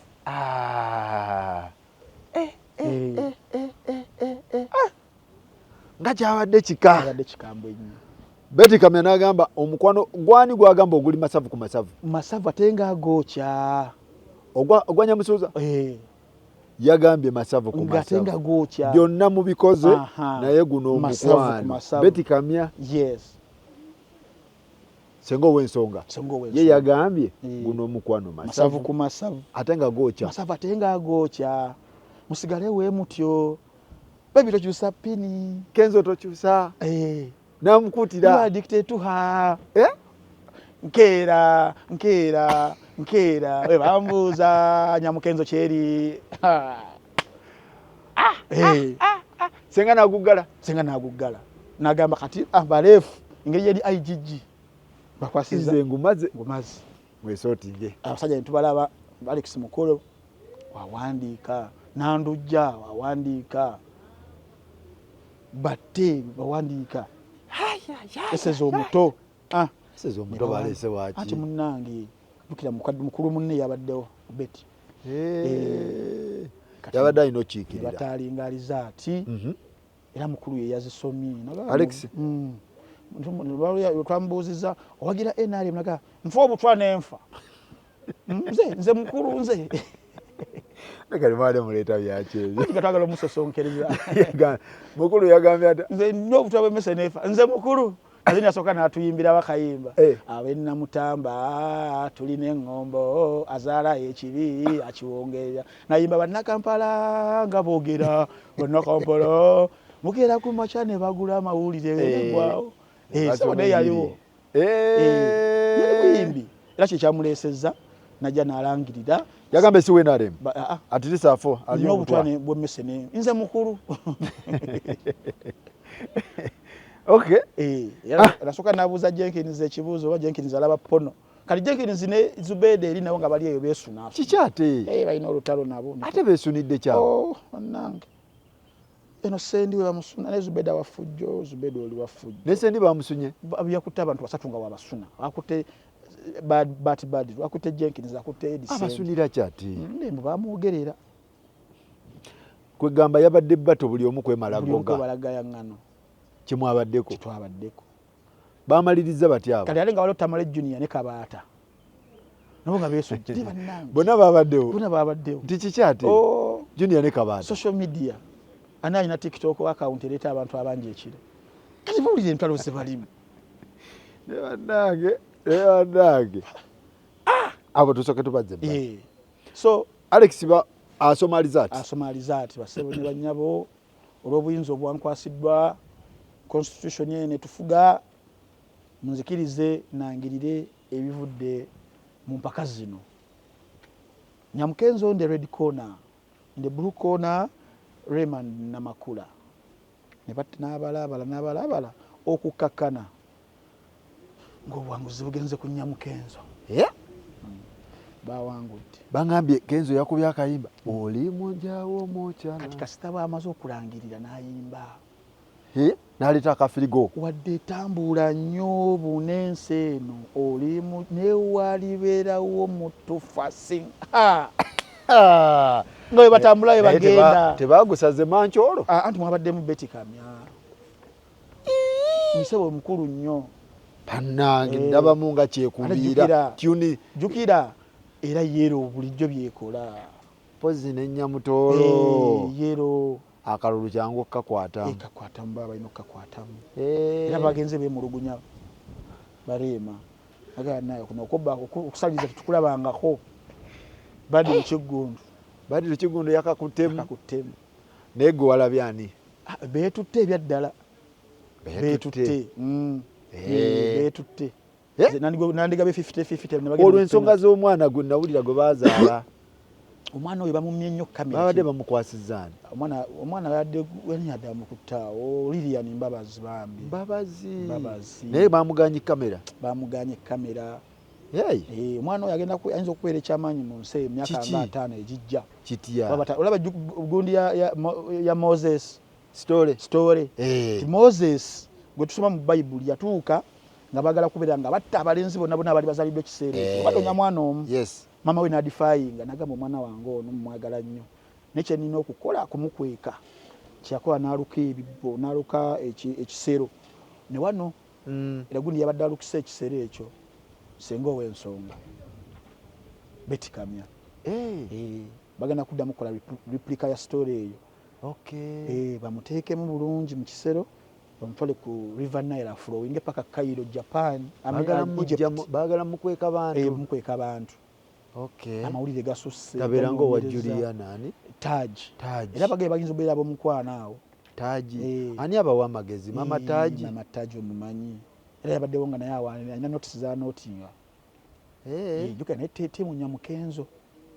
nga kyabadde kika abadde kikambwe nnyo. Betty Kamya n'agamba omukwano gwani gwagamba oguli masavu ku masavu masavu ate ng'agookya ogwa Nyamusuuza yagambye masavu ku ng'ate masavu ng'agookya byonna mubikoze naye guno omukwano Betty Kamya yes senga ow'ensonga ye yagambye guno omukwano masavu ku masavu ate nga gookya masavu ate ng'agookya musigale we mutyo baby tokyusa pini Kenzo tokyusa namukutira addicted to her nkeera nkeera nkeera we bambuuza Nyamukenzo kyeri. Eh. Senga naguggala. Senga naguggala, nagamba kati baleefu engeri yeri IGG bakwasiza. Nze ngumaze. Ngumaze. Mwesotinge. Abasajja netubalaba, Alex Mukolo wawandiika, Nandujja wawandiika, batte bawandiika, eseza omuto. Eseza omuto baleese waki? Anti munnange, jukira mukulu munne yabaddewo, Betty. Eh. Yabadde alina okiikirira. Batalinga ati. Era mukulu ye yazisomye. Alex? Twamubuuziza, owagira NRM? Naga nfa obutwa nenfa, nze mukulu nze. Kati mwali muleeta byaki ebyo? Nga twagala omusosonkereza. Mukulu yagambye ati nze nina obutwa bw'emmese nefa, nze mukulu. Ate nasooka n'atuyimbirawo akayimba. Eh. Ab'ennamutamba tulina eŋŋombo, azaala ekibi akiwongerera. Nayimba bannakampala nga boogera, bannakampala mukeera ku makya ne bagula amawulire. Eh. Negwawo. Basoma Sebo naye yaliwo. enjiri. Yali muyimbi, era kyekyamuleesezza najja n'alangirira. Yagambye si NRM. Ah. At least afo ali Nina obutwa obutwa. Bw'emmese ne nze mukulu. Okay. Eh, era nasooka n'abuuza Jenkins ekibuuzo oba Jenkins alaba porno. Kati Jenkins ne Zubeda eri nabo nga bali eyo beesuna. Kiki ate? Eh, balina olutalo nabo. Ate beesunidde kyabo? Oh, bannange, eno Sendi we bamusuna ne Zubeda wafujjo. Zubeda oli wafujjo. Ne Sendi bamusunye? Yakutte abantu basatu nga wabasuna, akutte bat bad, akutte Jenkins, akutte Eddie Sendi. Abasunira ki ate? Nembu bamwogerera. Kwegamba yabadde bato, buli omu kwemala Buli omu goga. kwebalagaya ŋŋano. Kimwabaddeko. Kitwabaddeko. Bamaliriza batya abo? Kati ate nga waliwo Tamale Junior ne Kabaata nabo nga beesojje bannange. Bonna babaddewo? Bonna babaddewo. Nti kiki ate? Oh. Junior ne Kabaata. Social media, ani alina TikTok account ereeta abantu abangi ekiro? Kati bawulira entalo ze balimu. Ne bannange, ne bannange, abo tusooke tubazze ebbali. Eh. So Alex ba asoma alizati. Asoma alizaati. Basebo ne bannyabo, olw'obuyinza obwankwasiddwa constitution eno etufuga, munzikirize nangirire ebivudde mu mpaka zino. Nyamukenzo in the red corner, in the blue corner Raymond Namakula. Ne n'abalaabala n'abalaabala okukakkana ng'obuwanguzi bugenze ku Nyamukenzo. Yeah. Bawangudde. Bangambye Kenzo yakubye akayimba oli munjawo mukyala. Kati kasita bwamaze okulangirira n'ayimba. N'aleeta akafirigo. Wadde etambula nnyo bunensi eno olimu newalibeerawo mutufasi nga bwe batambula bwe Naye bagenda. Tebagusaze mankyolo. Ah, anti mwabaddemu Betty Kamya, musebo mukulu nnyo. Bannange, Eh. ndabamu nga Ate kyekubiira tuni. Jjukira era yero bulijjo byekola. Pozi nenyamutoolo. Eh, yero. Akalulu kyangu okukakwata. Ekakwatamu, baba balina okukakwatamu. Eh. Era bagenze bemulugunya bareema agala naye kuno okubba okusaliriza tetukulabangako badi mukiggundu. Badi lukigundu yakakuttemu. Akakuttemu. Naye gwe walabye ani? Ah, beetutte ebyaddala, beetutte. Eh. Beetutte. Eh? Nze nandigabe 50-50 ne bagenda Olwo mu ensonga penalty. z'omwana gwe nawulira gwe bazaala. Omwana oyo bamumye nnyo kamera. Babadde bamukwasizza ani? Omwana abadde ani adde amukuttaawo? Lilian Mbabazi bambi. Mbabazi. Mbabazi. Naye bamuganye kamera. Bamuganye kamera. Hey. Eh, omwana oyo agenda ayinza okubeera ekyamaanyi mu nsi eyo emyaka Kiki? nga 50 egijja. Kitya? Olaba gundi ya Moses. Story. Story. Eh. Ti Moses gwe tusoma mu Bayibuli yatuuka nga baagala kubeera nga batta abalenzi bonna bonna abaali bazaliddwa ekiseera ekyo. Eh. Batonya mwana omu. Yes. Maama we n'adifayinga n'agamba, omwana wange ono mumwagala nnyo, naye kye nina okukola kumukweka. Kyeyakola n'aluka ebibbo, n'aluka ekisero ne wano. Era gundi yabadde alukisa ekisero ekyo senga ow'ensonga Betty Kamya. Eh. Eh, bagenda kuddamu kukola replica ya story eyo. Okay. Eh, bamuteekemu bulungi mu kisero, bamutwale ku River Nile aflowinge paka Cairo, Japan, Baagala Egypt. baagala mukweka Eh, bantu. mukweka bantu. Okay. Amawulire gasusse. Kabeera ng'owa ganoonyereza. Juliana ani? Taj. Taj. Era bagenda bayinza obeera ab'omukwano awo. Taji. Eh. Ani abawa amagezi? Mama Eh, Taji. Mama Taji omumanyi, era yabaddewo nga naye alina notisi zanootinga. Eh. Jjukira naye temunya mukenzo.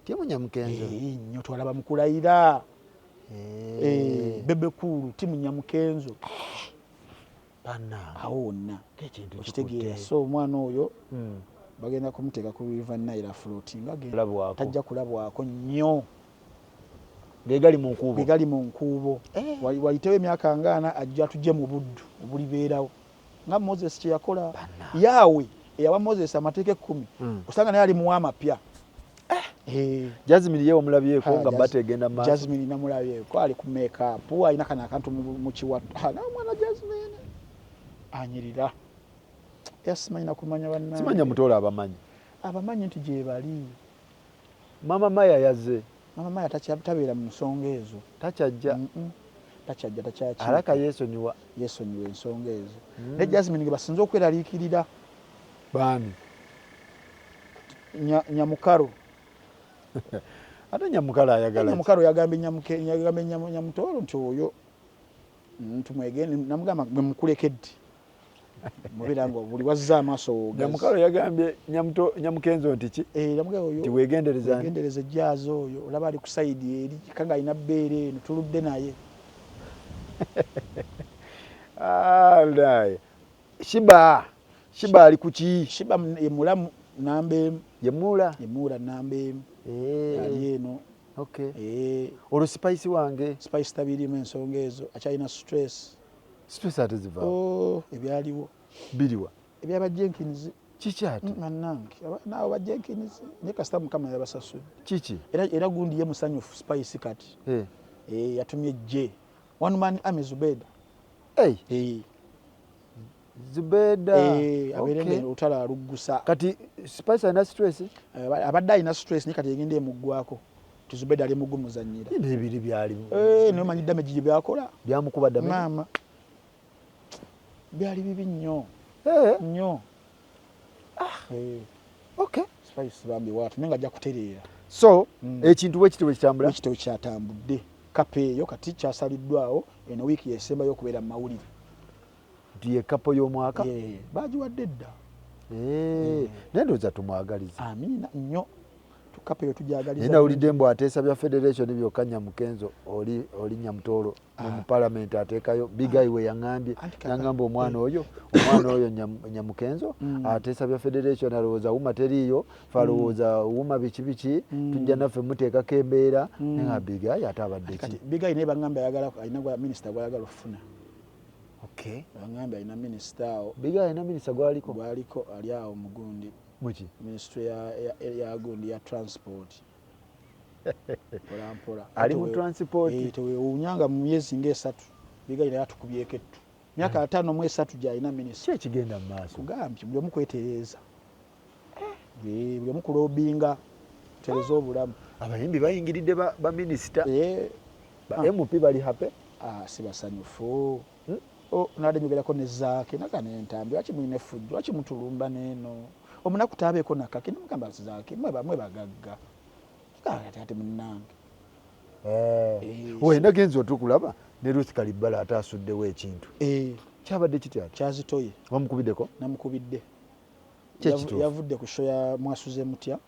Temunya mukenzo. Eh, nnyo twalaba mukulayira. Bebe Cool, team Nyamukenzo. Awo wonna okitegeera. So omwana oyo bagenda kumuteeka ku River Nile floating, tajja kulabwako nnyo. Gegali mu nkuubo, gegali mu nkuubo. Wayitewo emyaka ngaana ajja tujje mu buddu obulibeerawo nga Moses kye yakola. Yaawe eyawa Moses amateeka 10, osanga naye ali muwa amapya. Jasmine ye omulabyeko nga bategenda maaso? Jasmine namulabyeko, ali ku make-up, alina kano akantu mu kiwato. Omwana Jasmine anyirira. Yasimanyi nakumanya bannange. Simanya Mutoolo abamanyi. Abamanyi nti gyebali. Mama Maya yazze. Mama Maya tabeera mu nsonga ezo. Takyajja. Takyajja, takyaki. Alaka yeesonyiwa. Yeesonyiwa ensonga ezo. Naye Jasmine ge basinze okweraliikirira. Baani? Nyamukaro. Ate Nyamukaro ayagala. Nyamukaro yagambye Nyamutoolo nti oyo tumwegende, namugamba gwe mukulekedde. Mubeera nga buli wazza amaaso wogazi. Nyamukaro yagambye Nyamukenzo nti ki? Yamugamba oyo nti weegendereza. Weegendereze Jazz oyo, olaba ali ku sayidi eri, kanga alina bbeere eno, tuludde naye. Shiba. Shiba ali ku ki? Shiba ye mulamu namba emu. Ye muula? Ye muula namba emu. Ali eno. Olwo Spice wange? Spice tabirimu ensonga ezo, akyalina stress. Stress ate zivaawo? Oh, ebyaliwo. Biriwa? Ebyaba Jenkins. Kiki ate? Bannange, abaana abo ba Jenkins, naye kasita Mukama yabasasudde. Kiki? Era gundi ye musanyufu Spice kati. Yatumye J. One man army Zubeda. Hey. Zubeda. Abeere nga olutalo aluggusa. Kati Spice alina stress? Abadde alina stress naye kati egenda emuggwako. Nti Zubeda ali mugumuzannyira. N'ebiri byali. Naye omanyi damage gye byakola? Byamukuba damage? Maama. Byali bibi nnyo. Nnyo. Spice bambi waatu naye nga ajja kutereera. So, ekintu bwe kityo bwe kitambula? Bwe kityo kyatambudde. Kapo eyo kati kyasaliddwawo eno wiiki yesembayo okubeera mu mawulire. Nti ye kapo y'omwaka? Baagiwadde dda. Naye ndowooza tumwagaliza. Amiina nnyo. Kapo eyo tujagaliza. Naye nawulidde mbu ateesa bya federation byokka Nyamukenzo oli Nyamutoolo mu parliament ateekayo. Big Eye we yaŋŋambye, n'aŋŋamba omwana oyo, omwana oyo Nyamukenzo ateesa bya federation, alowooza wuma teriiyo, fe alowooza wuma biki biki, tujja naffe muteekako embeera. Naye nga Big Eye ate abadde ki? Big Eye naye baŋŋambye ayagala, alina gwa minisita gw'ayagala okufuna. Baŋŋambye alina minisita awo. Big Eye alina minisita gw'aliko? Gw'aliko, ali awo mu gundi. Muki? Ministry ya gundi ya transport. Mpola mpola. Ali mu transport. Tewewuunyanga mu myezi ng'esatu. Big Eye naye atukubyeko ettu. Myaka 53 gy'alina minisita. Ki ekigenda mu maaso? Kugambye buli omu kwetereeza. Buli omu kulobinga tereza obulamu. Abayimbi bayingiridde ba minisita. Ba MP bali happy? Si basanyufu. Nabadde njogerako ne Zaake, naga n'entambi, lwaki mulina effujjo, lwaki mutulumba n'eno? Omunaku taabeeko nakake, ne mugamba Zaake, mwe bagagga. Ate ate munnange. Wena genzi otukulaba ne Ruth Kalibbala ate asuddewo ekintu. Kyabadde kitya ate? Kyazitoye. Wamukubiddeko? Namukubidde. Kye kituufu. Yavudde ku show ya Mwasuze Mutya,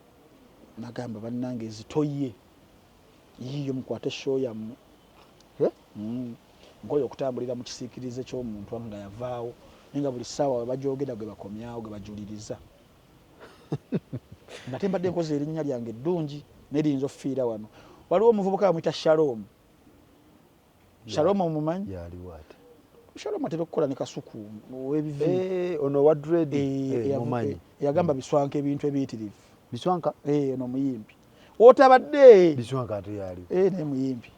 nagamba bannange ezitoye. Yiiyo mukwate show yammwe. Nkoye okutambulira mu kisiikirize ky'omuntu nga yavaawo, naye nga buli ssaawa we bagyogera gwe bakomyawo gwe bajuliriza. Nga mbadde nkoze erinnya lyange eddungi naye liyinza okufiira wano. Waliwo omuvubuka bamuyita Shalom. Shalom omumanyi? Yaliwo ate. Shalom atera okukola ne Kasuku ow'ebivi. Ono wa dread. Mumanyi. Yagamba biswanka ebintu ebiyitirivu. Biswanka? Ono muyimbi. Otabadde. Biswanka ate yaliwo. Naye muyimbi.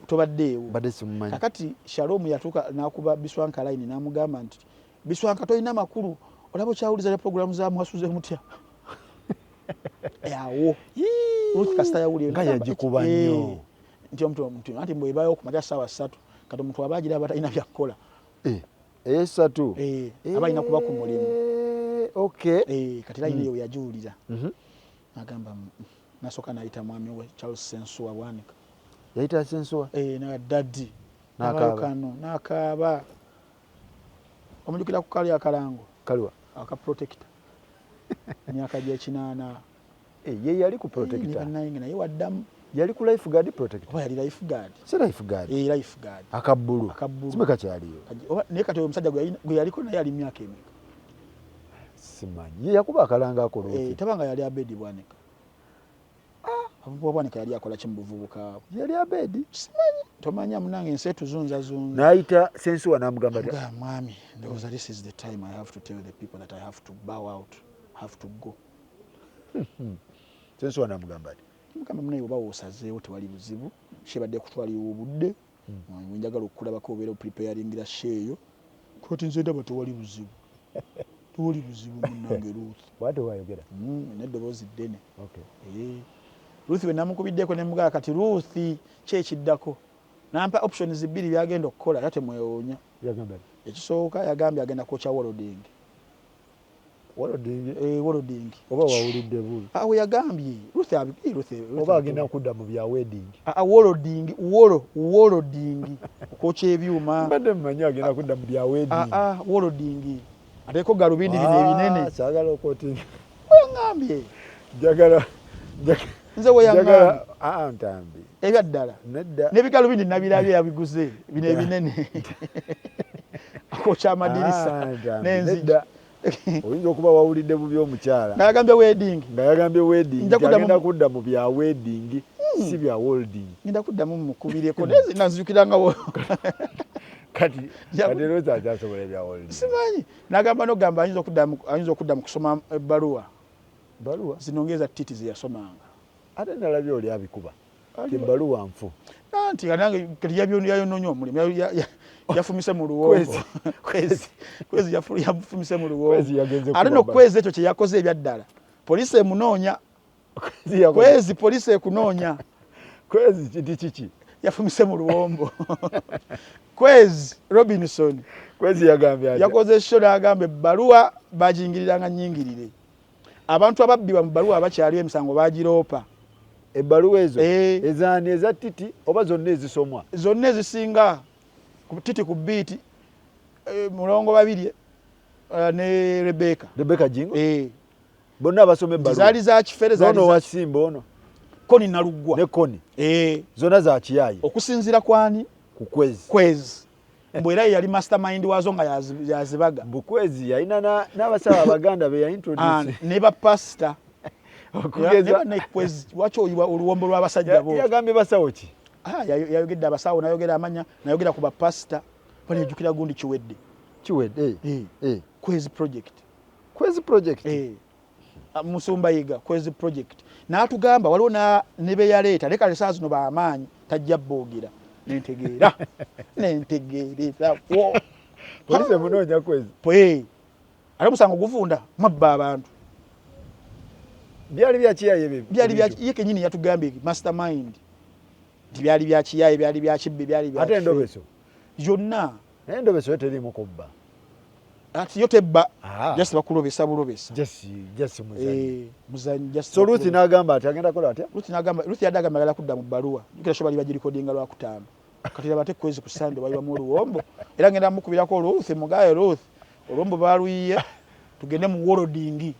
Tobaddeewo. Badde simumanyi. Kakati Shalom yatuuka n'akuba Biswanka line n'amugamba nti Biswanka tolina makulu, olaba okyawuliza ne programu za Mwasuze Mutya. Awo. Ruth Kasita yawulira. Nga yagikuba nnyo. Nti omuntu anti bw'ebaayo ku makya ssaawa 3, kati omuntu aba agira aba talina bya kukola. 3. Aba alina kuba ku mulimu. Kati line eyo yagiwulira. N'agamba, nasooka n'ayita mwami we Charles Sensuwa Bwanika. Yayita Sensuwa? Na daddy. N'akaaba. Kano, n'akaaba. Omujjukira ku kali akalango? Kaliwa? Aka protector. Emyaka gy'ekinaana. Ye yali ku protector. Bannange naye waddamu. Yali ku life guard protect. Oba yali life guard? Si life guard. Eh, life guard. Akabbulu. Akabbulu. Simeka kyaliyo. Oba naye kati omusajja gwe yaliko naye ali myaka emeka? Simanyi. Ye yakuba akalanga ako Ruth. Eh, tabanga yali Abedi Bwanika. Ah, Bwanika yali akola ki mu buvubuka? Yali Abedi. Simanyi. Tomanya munange ensi etuzunzazunza. N'ayita Sensuwa n'amugamba ati, mwami, ndowooza this is the time I have to tell the people that I have to bow out, have to go. Sensuwa n'amugamba ati, mugamba munaye oba woosazeewo tewali buzibu, kyebadde kutwalira obudde, njagala okukulabako obeera opreparingira show eyo. Kati nze ndaba tewali buzibu. Tewali buzibu munnange Ruth. Bw'atyo bw'ayogera. N'eddoboozi ddene. Okay. Ruth bwe namukubiddeko ne mugamba kati Ruth ki ekiddako? Nampa options bbiri by'agenda okukola era temwewuunya. Yagamba ati? Ekisooka yagambye agenda kwokya welding. Welding? Eh, welding. Oba wawulidde bubi? Ah, we yagambye. Ruth abi, Ruth, Ruth. Oba agenda kudda mu bya wedding. Ah, welding, welding. Okwokya ebyuma. Mbadde mmanyi agenda kudda mu bya wedding. Ah, ah, welding. Ateeko galubindi bino ebinene. Saagala okwotinga. Weyangambye. Njagala. Nze weyangambye. Ah, Ntambi. Ebya ddala. Nedda. N'ebigalubindi nabirabye yabiguze bino ebinene. Akwokya amadirisa n'enzigi. Oyinza okuba wawulidde bubi omukyala. Nga yagambye wedding. Nga yagambye wedding. Agenda kudda mu bya wedding, si bya welding. Ngenda kuddamu mukubireko. Naye nazijukira nga Kati Rosa akyasobola ebya welding. Simanyi. N'agamba n'okugamba ayinza okudda mu kusoma ebbaluwa. Bbaluwa? Zino ng'eza Titi ze yasomanga. Ate nalabye oli abikuba. Ebbaluwa nfu. Anti nange kati yayonoonye omulimu. Yafumise mu luwombo. Kwezi yafumise mu luwombo. Ate no Kwezi ekyo kye yakoze ebya ddala. Poliisi emunoonya. Kwezi poliisi ekunoonya. Kwezi kinti kiki? Yafumise mu luwombo. Kwezi Robinson. Kwezi yagambye atya? Yakoze show n'agamba ebbaluwa bagiyingiriranga nnyingirire. Abantu ababbibwa mu bbaluwa abakyaliyo emisango bagiroopa. Ebbaluwa ezo ezaani, eza Titi oba zonna ezisomwa? Zonna ezisinga Titi ku biiti, Mulongo Babirye ne Rebecca. Rebecca Jingo? Bonna abasoma ebbaluwa. Zaali za kifere, zaali za Simba ono. Koni Naluggwa. Ne Koni. Zonna za kiyayi. Okusinziira kwani? Ku Kwezi. Kwezi. Mbu era ye yali mastermind waazo nga yazibaga. Mbu Kwezi yalina n'abasawo Abaganda be yaintroduce. Ne ba pastor. Okugeza ne Kwezi lwaki oyiwa oluwombo lw'abasajja bo? Yagambye basawo ki? Yayogedde abasawo, n'ayogera amanya, n'ayogera ku bapasita. Bano yajjukira gundi Kiwedde. Kiwedde. Kwezi project. Kwezi project. Musumba Yiga Kwezi project. N'atugamba waliwo ne be yaleeta, naye kale saa zino b'amaanyi tajja boogera. Nentegeera. Nentegeerera. Poliisi emunoonya Kwezi. Ate omusango guvunda mwabba abantu. Byali bya kiyaye ebyo. Byali bya ye kennyini yatugambye mastermind. Nti byali bya kiyaye, byali bya kibbi, byali bya Ate endobeso. Yonna. Naye endobeso yo teriimu kubba. Ati yo tebba. Just bakulobesa bulobesa. Just muzanyi. Muzanyi just. So Ruth n'agamba ati agenda kola atya? Ruth n'agamba, Ruth yadde agamba agala kudda mu bbaluwa. Jjukira sho bali bagirikodinga Lwakutaano. Kati laba ate Kwezi ku Sunday bayiwamu oluwombo. Era ngenda mukubirako Ruth, mugaye Ruth. Oluwombo baaluyiye tugende mu welding.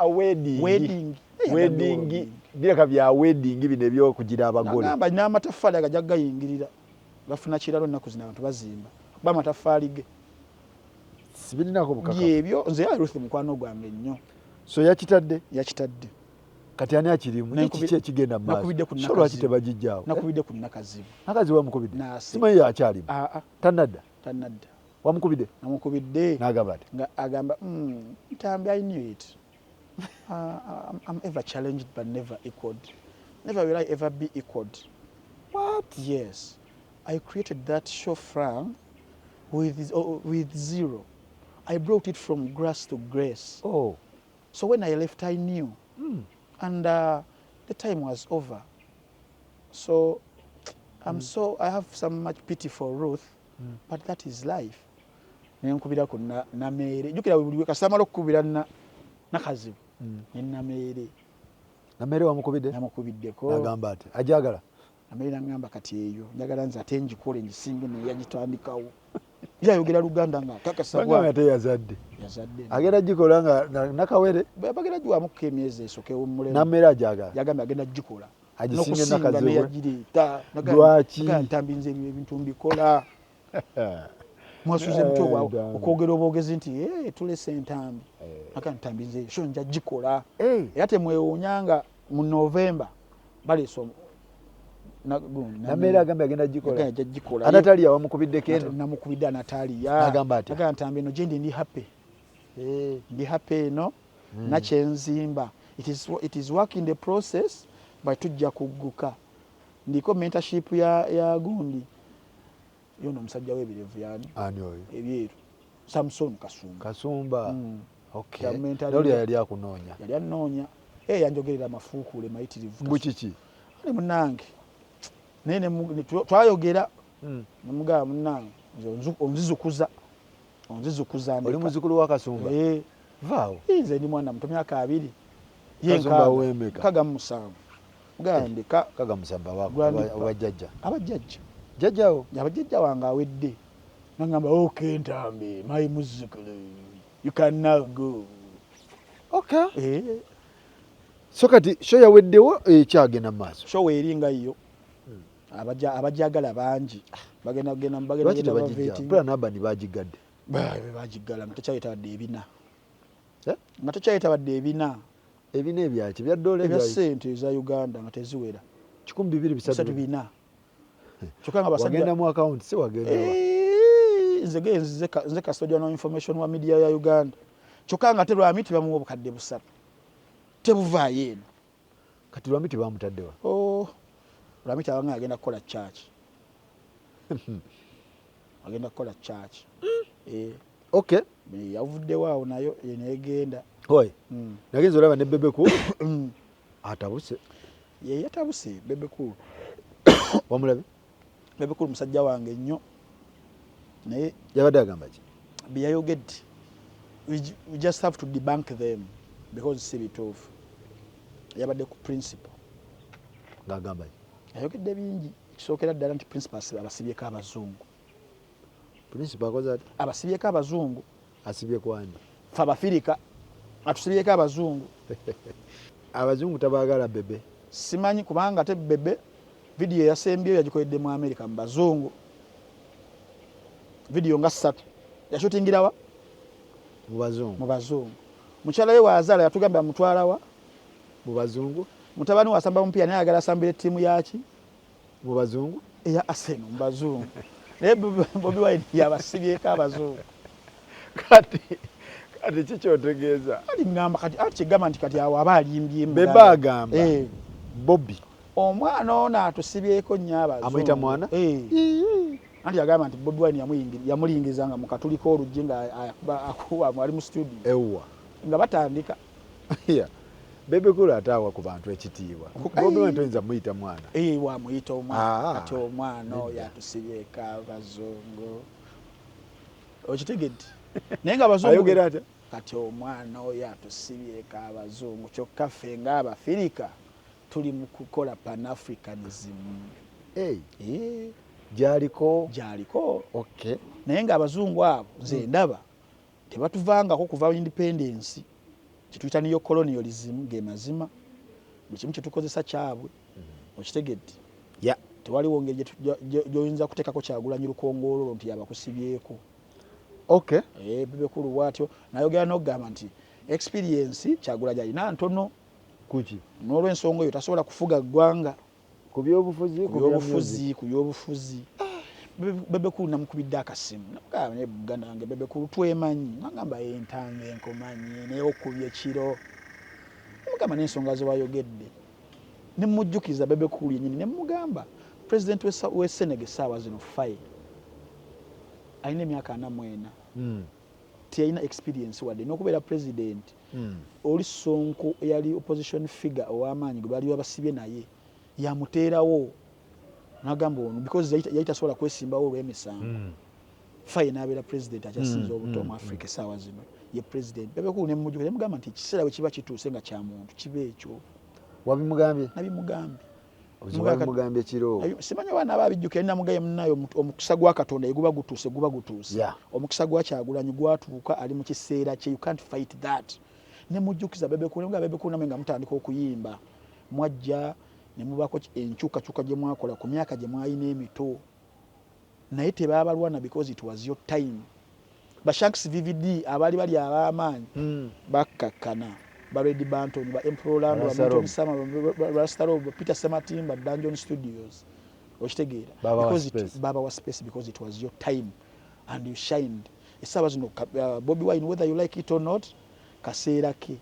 Wedding. Wedding. Wedding. Bireka bya wedding bino ebyokugira abagole. Nagamba n'amataffaali agajja gayingirira. Bafuna kiralo ennaku zino abantu bazimba. Kuba amataffaali ge. Sibirinako bukakafu. Byebyo nze ya Ruth mukwano gwange nnyo. So yakitadde? Yakitadde. Kati ani akirimu? Kiki ekigenda mu maaso? Nakubidde ku So lwaki tebagijjaawo? Nakubidde ku Nakazibu. Nakazibu wamukubidde? Simanyi akyalimu. Tannadda? Tannadda. Wamukubidde? Namukubidde. N'agamba ati? Nga agamba, Ntambi, I knew it. I'm ever challenged but never equaled. Never will I ever be equaled. What? Yes. I created that show, Frank, with zero. I brought it from grass to grace. Oh. So when I left, I knew. And the time was over. So I'm so, I have so much pity for Ruth, but that is life. Nenkubira ku Nameere. Jjukira buli kasita amala okukubira Nakazibu. Ne Nameere. Nameere wamukubidde? Namukubiddeko. N'agamba ati, ajagala? Nameere n'angamba kati eyo, njagala nze ate ngikole ngisinge naye yagitandikawo. Ye ayogera Luganda nga akakasa bwa. Ate yazadde. Yazadde. Agenda gikola nga Nakawere. Bagenda giwamuko emyezi esooka ewummulemu. Nameere ajagala. Yagambye agenda gikola. Agisinge N'okusinga Nakazibwe. Neyagireeta. Lwaki? Ntambi, nze ebyo ebintu mbikola. Mwasuze mutyo? Eh, Ntambi. Okwogera obwogezi nti, "Eh, tulese Entambi." Aga Ntambi, nze show nja gikola. Eh. Era temwewuunya mu November baleese Nameere agambye agenda gikola. Ajja gikola. Anatalia wamukubiddeko eno? Namukubidde Anatalia. N'agamba atya? Agamba, "Ntambi, eno gyendi ndi happy." Eh. Ndi happy eno nakyenzimba. It is work in the process, but tujja kugguka. Ndiko mentorship ya gundi yono omusajja w'ebirevu, yani Ani oyo? Ebyeru, Samson Kasumba. Kasumba. Okay. Ya mentoring. Nolya yali akunoonya? Yali anoonya. Yanjogerera amafuukuule mayitirivu. Mbu kiki? Ali munange, naye twayogera nemugamba, "Munange, nze onzizukuza, onzizukuza Oli ndeka." muzukulu wa Kasumba? Eh. Vaawo. Nze ndi mwana muto, myaka 20. Ye Kasumba w'emeka? 67. Mugamba, ndeka. Kaga musamba Grandpa. oba jjajja? Abajjajja. Jjajjawo? Abajjajja wange awedde. Nagamba, "Okay Ntambi, my muzukulu, you can now go." Okay. Eh. So kati show yaweddewo, ekyagenda mu maaso? Show eri nga yo. Abajagala bangi, bagenda genda bagenda. Lwaki Genda tebagijja? bavetinga. Mpula nabani bagigadde. Bagiggala nga tekyayita wadde ebina. Eh? Nga tekyayita wadde ebina. Ebina ebyaki? Bya dola? Ebya Ebya ssente eza Uganda nga teziwera. Kikumi bibiri bisatu bisatu bina, kyokka nga basajja Wagenda mu akawunti si wagenda wa? Eh, nze ge nze custodian wa information wa media ya Uganda. Kyokka nga te Lwamiti bamuwa obukadde 300, tebuvaayo eno. Kati Lwamiti bamutaddewa? Oh, Lwamiti abanga agenda kukola church, agenda kukola church. Eh, Okay. yavuddewo awo nayo negenda. Oi, nagenza olaba ne Bebe Cool atabuse. Ye yatabuse Bebe Cool. Wamulabe? Bebe Cool musajja wange nnyo, naye Yabadde agamba ki? Byeyayogedde, we just have to debunk them because si bituufu. Yabadde ku Principal. Ng'agamba ki? Ayogedde bingi. Ekisookera ddala nti Principal abasibyeko abazungu. Principal akoze ati? Abasibyeko abazungu. Asibye kwani? Fe Abafirika atusibyeko abazungu. Abazungu tabaagala Bebe? Simanyi, kubanga ate Bebe vidiyo eyasembyeyo yagikoledde mu Amerika mu bazungu. Vidiyo nga ssatu yashutingirawa? Mu bazungu. Mu bazungu. Mukyala we wazaala yatugambye amutwalawa? Mu bazungu. Mutabani wasamba mupiira, naye ayagala asambira ettiimu yaki? Mu bazungu. Eya Arsenal, mu bazungu. Naye Bobi Wine yabasibyeko abazungu. Kati kikyotegeeza? Ali ngamba kati ati kyegamba nti kati awo aba alimbye. Bebe agamba Eh, Bobi omwana ono atusibyeko nnyo abazungu. Amuyita mwana? Eh. Anti yagamba nti Bobi Wine yamulingiza nga mukatuli k'oluggi nga akuba ali mu studio. Ewwa. Nga batandika. Yeah. Bebe Cool ate awa ku bantu ekitiibwa. Bobi Wine toyinza muyita mwana. Eh, wamuyita omwana. Ah. Kati omwana oyo Nedda. atusibyeko abazungu, okitegedde? Naye nga abazungu Ayogera atya? Kati omwana oyo atusibyeko abazungu, kyokka ffe ng'Abafirika tuli mu kukola Panafricanism. Hey, Eh, gyaliko? Gyaliko. Okay. Naye ng'abazungu abo nze ndaba tebatuvangako kuva independence. Kyetuyita neo colonialism, ge mazima. Buli kimu kyetukozesa kyabwe, okitegedde? Yeah. Tewaliwo ngeri gy'oyinza kuteekako Kyagulanyi lukongoololo nti yabakusibyeko. Okay. Eh, Bebe Cool bwatyo nayogera n'okugamba nti experience Kyagulanyi alina ntono. Kuki? N'olwensonga eyo tasobola kufuga ggwanga. Ku byobufuzi? Ku Ku bya music? byobufuzi, ku byobufuzi. Bebe Cool namukubidde akasimu, namugamba, "Naye muganda wange Bebe Cool, twemanyi." Nagamba, "Entange enkomanyi, naye okubye kiro." Namugamba n'ensonga zewayogedde, nemujjukiza Bebe Cool yenyini, nemugamba president we Senegal essaawa zino Faye alina emyaka 44. Teyalina experience wadde n'okubeera president. Oli Sonko eyali opposition figure ow'amaanyi gwe baali babasibye naye yamuteerawo, nagamba ono because yali tasobola kwesimbawo olw'emisango. Faye n'abeera president akyasinza obuto mu Africa essaawa zino, ye president Bebe Cool. Nemujjuka nemugamba nti ekiseera bwe kiba kituuse nga kya muntu kiba ekyo. Wabimugambye? Nabimugambye. Obuzibu wabimugambye kiro? Simanyi abaana ababijjukira. Namugaye, "Munaye, omukisa gwa Katonda eguba gutuuse guba gutuuse." Omukisa gwa Kyagulanyi gwatuuka, ali mu kiseera kye, you can't fight that. Nemujjukiza Bebe Cool, nemugamba, "Bebe Cool, namwe nga mutandika okuyimba mwajja Ne mubaako enkyukakyuka gye mwakola ku myaka gye mwalina emito, naye tebabalwana because it was your time. Ba Shanks VVD abaali bali ab'amaanyi bakkakkana, ba Red Banton, ba Emperor Orlando, ba Milton Sama, Rasta Rob, Peter Sematimba, Dungeon Studios, okitegeera? Babawa space because it was your time and you shined. Essaawa zino Bobi Wine, whether you like it or not, kaseera ke.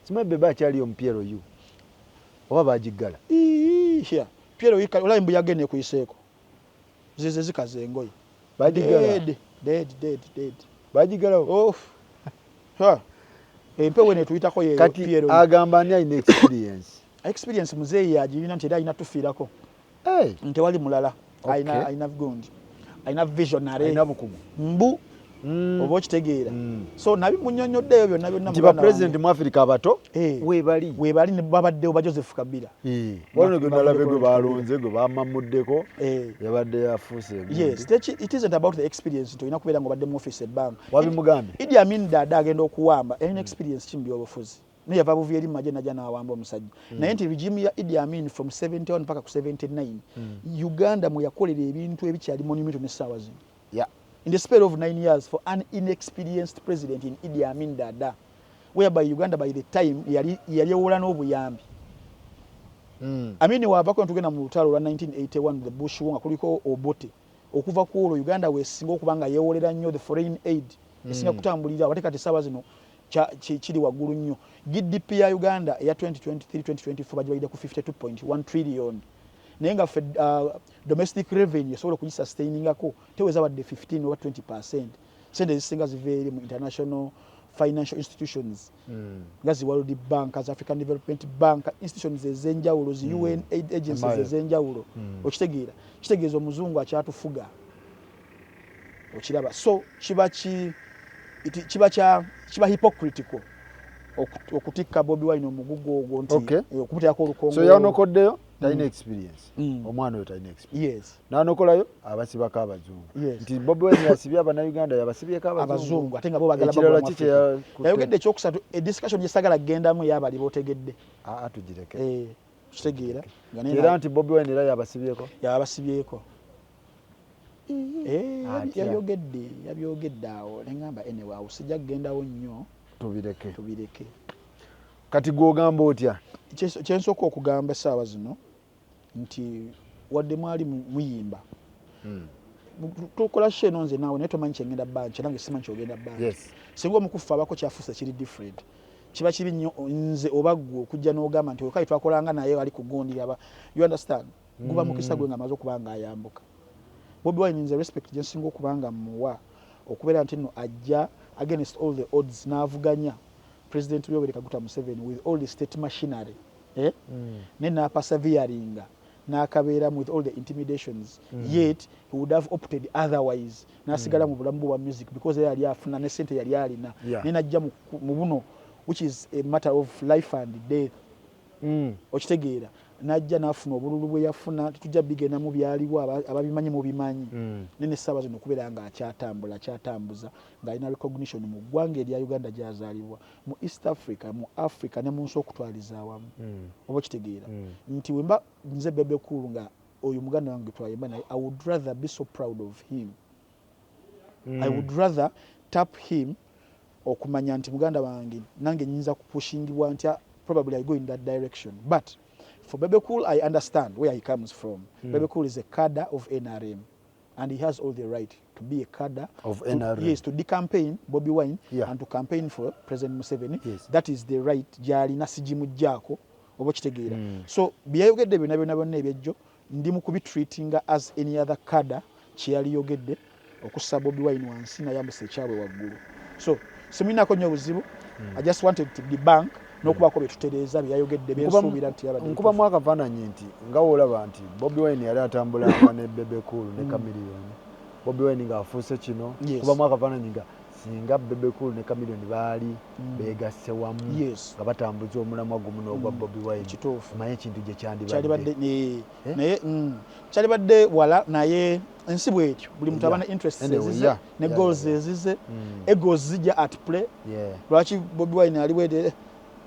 Simanyi beba akyaliyo mu PLU oba bagiggala. PLU olaba embuyaga eno ekuyiseeko, zize zikaza engoye. Bagiggala. Dead, dead, dead, dead. Bagiggalawo. Empewo eno etuyitako yeyo. Kati PLU. Agamba ani alina experience? Experience muzeeyi agirina, nti era alina tufiirako. Hey. Ntewali mulala. Alina gundi, alina visionary. Alina bukugu. Mbu oba okitegeera? So nabi munyonyoddeeyo byonna byonna. Nti bapresident mu Africa abato webali. Webali, ne babaddewo ba Joseph Kabila. Waliwo gwe nalabye gwe balonze, gwe bamamuddeko, yabadde yafuuse. Yes, it isn't about the experience nti olina kubeera nga obadde mu office ebbanga. Wabimugambye? Idi Amin Dada agenda okuwamba, alina experience ki mu byobufuzi? Naye yava buvi eri mumagye, najja n'awamba omusajja. Naye nti regime ya Idi Amin from 71 paka ku 79, Uganda mwe yakolera ebintu ebikyali monumental n'essaawa zino. In the space of 9 years for an inexperienced president in Idi Amin Dada, whereby Uganda by the time yali yewola n'obuyambi. Amini waavako, netugenda mu lutalo olwa 1981, the Bush War, nga kuliko Obote. Okuva ku olwo Uganda wesinga okuba nga yeewolera nnyo, the foreign aid esinga kutambulira. Ate kati essaawa zino kiri waggulu nnyo. GDP ya Uganda eya 2023-2024 bagibalidde ku 52.1 trillion, naye nga ffe domestic revenue esobola okugisustainingako teweza wadde 15 oba 20%. Sente ezisinga ziva eri mu international financial institutions, nga zi World Bank, zi African Development Bank, institutions ez'enjawulo, zi UN aid agencies Amayo. ez'enjawulo. Okitegeera? Kitegeeza omuzungu akyatufuga, okiraba? So kiba ki kiba kya kiba hypocritical okutikka Bobi Wine omugugu ogwo nti okumuteekako olukongo. So yanokoddeyo talina experience. Omwana oyo talina experience. Nanokolayo abasibako abazungu. Nti Bobi Wine yasibye Abannayuganda, yabasibyeko abazungu. Abazungu, ate nga bo bagala Ekirala bagula mu ki Africa. kyeyakutte? Yayogedde ekyokusatu, ediscussion gyesagala kugendamu eyabali botegedde. Aa, tugireke. Kitegeera nga naye Era nti Bobi Wine era yabasibyeko. Yabasibyeko. Atya? Yayogedde, yabyogedde awo neŋŋamba anyway awo sijja kugendawo nnyo. Tubireke. Tubireke. Kati gwogamba otya? Kyensooka okugamba essaawa zino nti wadde mwali muyimba, tukola show eno nze naawe, naye tomanyi kyengenda banki, nange simanyi kyogenda banki. Singa omukufu abako kyafuuse kiri different, kiba kibi nnyo nze oba ggwe okujja n'ogamba nti okayi twakolanga naye ali ku gundi aba, you understand? Guba mukisa gwe nga amaze okuba nga ayambuka. Bobi Wine, nze respect gye nsinga okuba nga muwa okubeera nti nno ajja against all the odds n'avuganya President Yoweri Kaguta Museveni with all the state machinery, eh? Naye n'aperseveeringa n'akabeeramu with all the intimidations, yet he would have opted otherwise n'asigala mu bulamu bwe bwa music because ye yali afuna ne sente yali alina. Naye najja mu buno, which is a matter of life and death. Okitegeera? Najja n'afuna obululu bwe yafuna, tetujja bigendamu, byaliwo, ababimanyi mubimanyi. Naye nessaawa zino okubeera nga akyatambula, akyatambuza, ng'alina recognition mu ggwanga erya Uganda gy'azaalibwa, mu East Africa, mu Africa ne mu nsi okutwaliza awamu. Oba okitegeera? Nti wemba nze Bebe Cool, nga oyo muganda wange twayimba naye, I would rather be so proud of him. I would rather tap him okumanya nti muganda wange nange nyinza kupushingibwa ntya, probably I go in that direction. But for Bebe Cool, I understand where he comes from. Bebe Cool is a cadre of NRM and he has all the right to be a cadre of to, NRM. Yes, to decampaign Bobi Wine and to campaign for President Museveni. That is the right gyalina, sigimugjaako, oba okitegeera? So byeyayogedde byonna byonna byonna ebyejjo, ndi mu kubitreatinga as any other cadre kyeyaliyogedde okussa Bobi Wine wansi nayambusa ekyabwe waggulu. So simulinako nnyo obuzibu. I just wanted to debunk n'okubaako byetutereeza byeyayogedde byensuubira nti yabadde. Nkubamu akafaananyi nti nga woolaba nti Bobi Wine yali atambulanga ne Bebe Cool ne Chameleone, Bobi Wine ng'afuuse kino. Nkubamu akafaananyi nga singa Bebe Cool ne Chameleone baali beegasse wamu nga batambuza omulamwa gumu n'ogwa Bobi Wine, omanye ekintu gye kyandibadde. Kyandibadde. Eh? Naye kyalibadde wala, naye ensi bwetyo, buli muntu aba ne interests ezize ne goals ezize, egos zijja at play. Lwaki Bobi Wine ali bwete,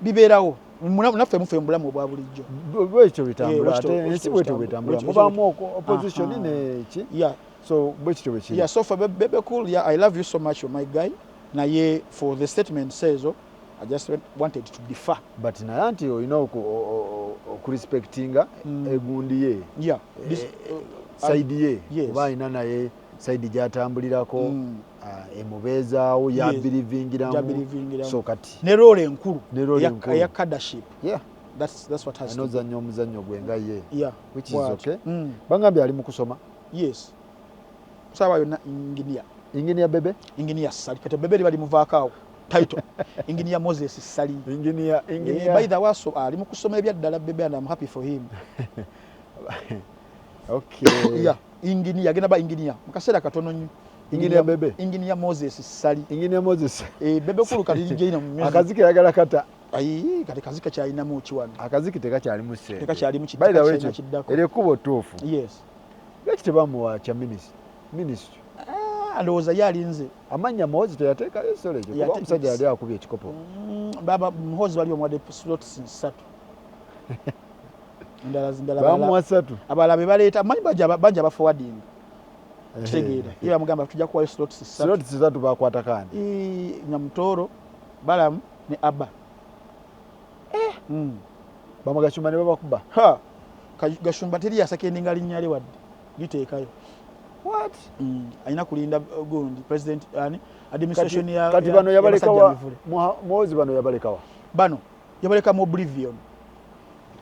bibeerawo. Naffe mufe mu bulamu obwa bulijjo. Bwekityo bitambula, ate ensi bwetyo bwetambula, mubaamu opposition neki. So bwekityo bwekiri. Yeah, so for Bebe Cool, yeah, I love you so much, you're my guy, naye for the statement says, oh, I just wanted to defer. But naye anti olina okurespectinga egundi ye. This, side ye. Kuba alina naye side gyatambulirako, emubeezaawo, yabirivingiramu. So kati ne role enkulu eya cadreship. That's what has to be. Anozannya omuzannyo gwe nga ye. Which is okay. Bangambye ali mu kusoma. Yes. Kusaba yonna engineer. Engineer Bebe? Engineer Ssali. Kati Bebe bali muvaako awo. Title. Engineer Moses Ssali. Engineer, engineer. By the way, so ali mu kusoma ebya ddala Bebe, and I'm happy for him. Okay. Yeah, engineer, agenda ba engineer. Mu kaseera katono nnyo. Engineer Bebe. Engineer Moses Ssali. Engineer Moses. Bebe Cool kati jina mu music. Akaziki yagala kata. Ayi, kati kaziki kyalinamu ki wano? Akaziki tekakyalimu ssente. Tekakyalimu By the way, kiddako. Eryo ekkubo ttuufu. Yes. Lwaki tebamuwa kya ministry? Ndowooza ye alinze. Amannya Muhoozi teyateekayo storage, kuba omusajja yali akubye ekikopo. Baba Muhoozi bali bamuwadde slots 3. Ndala Bamuwa 3. Abalala be baleeta, manyi bajja aba forwarding. Kitegeera. Ye bamugamba tujja kuwayo slots 3. Slots 3 bakwata kandi. Nyamutoro, Balamu ne Abba. Bamugashumba ne babakuba. Ha. Gashumba teri yasakendinga linnya lye wadde. Liteekayo. What? Alina kulinda gundi president ani administration ya kati bano yabalekawa, Muhoozi bano yabalekawa. Bano yabaleka mu oblivion.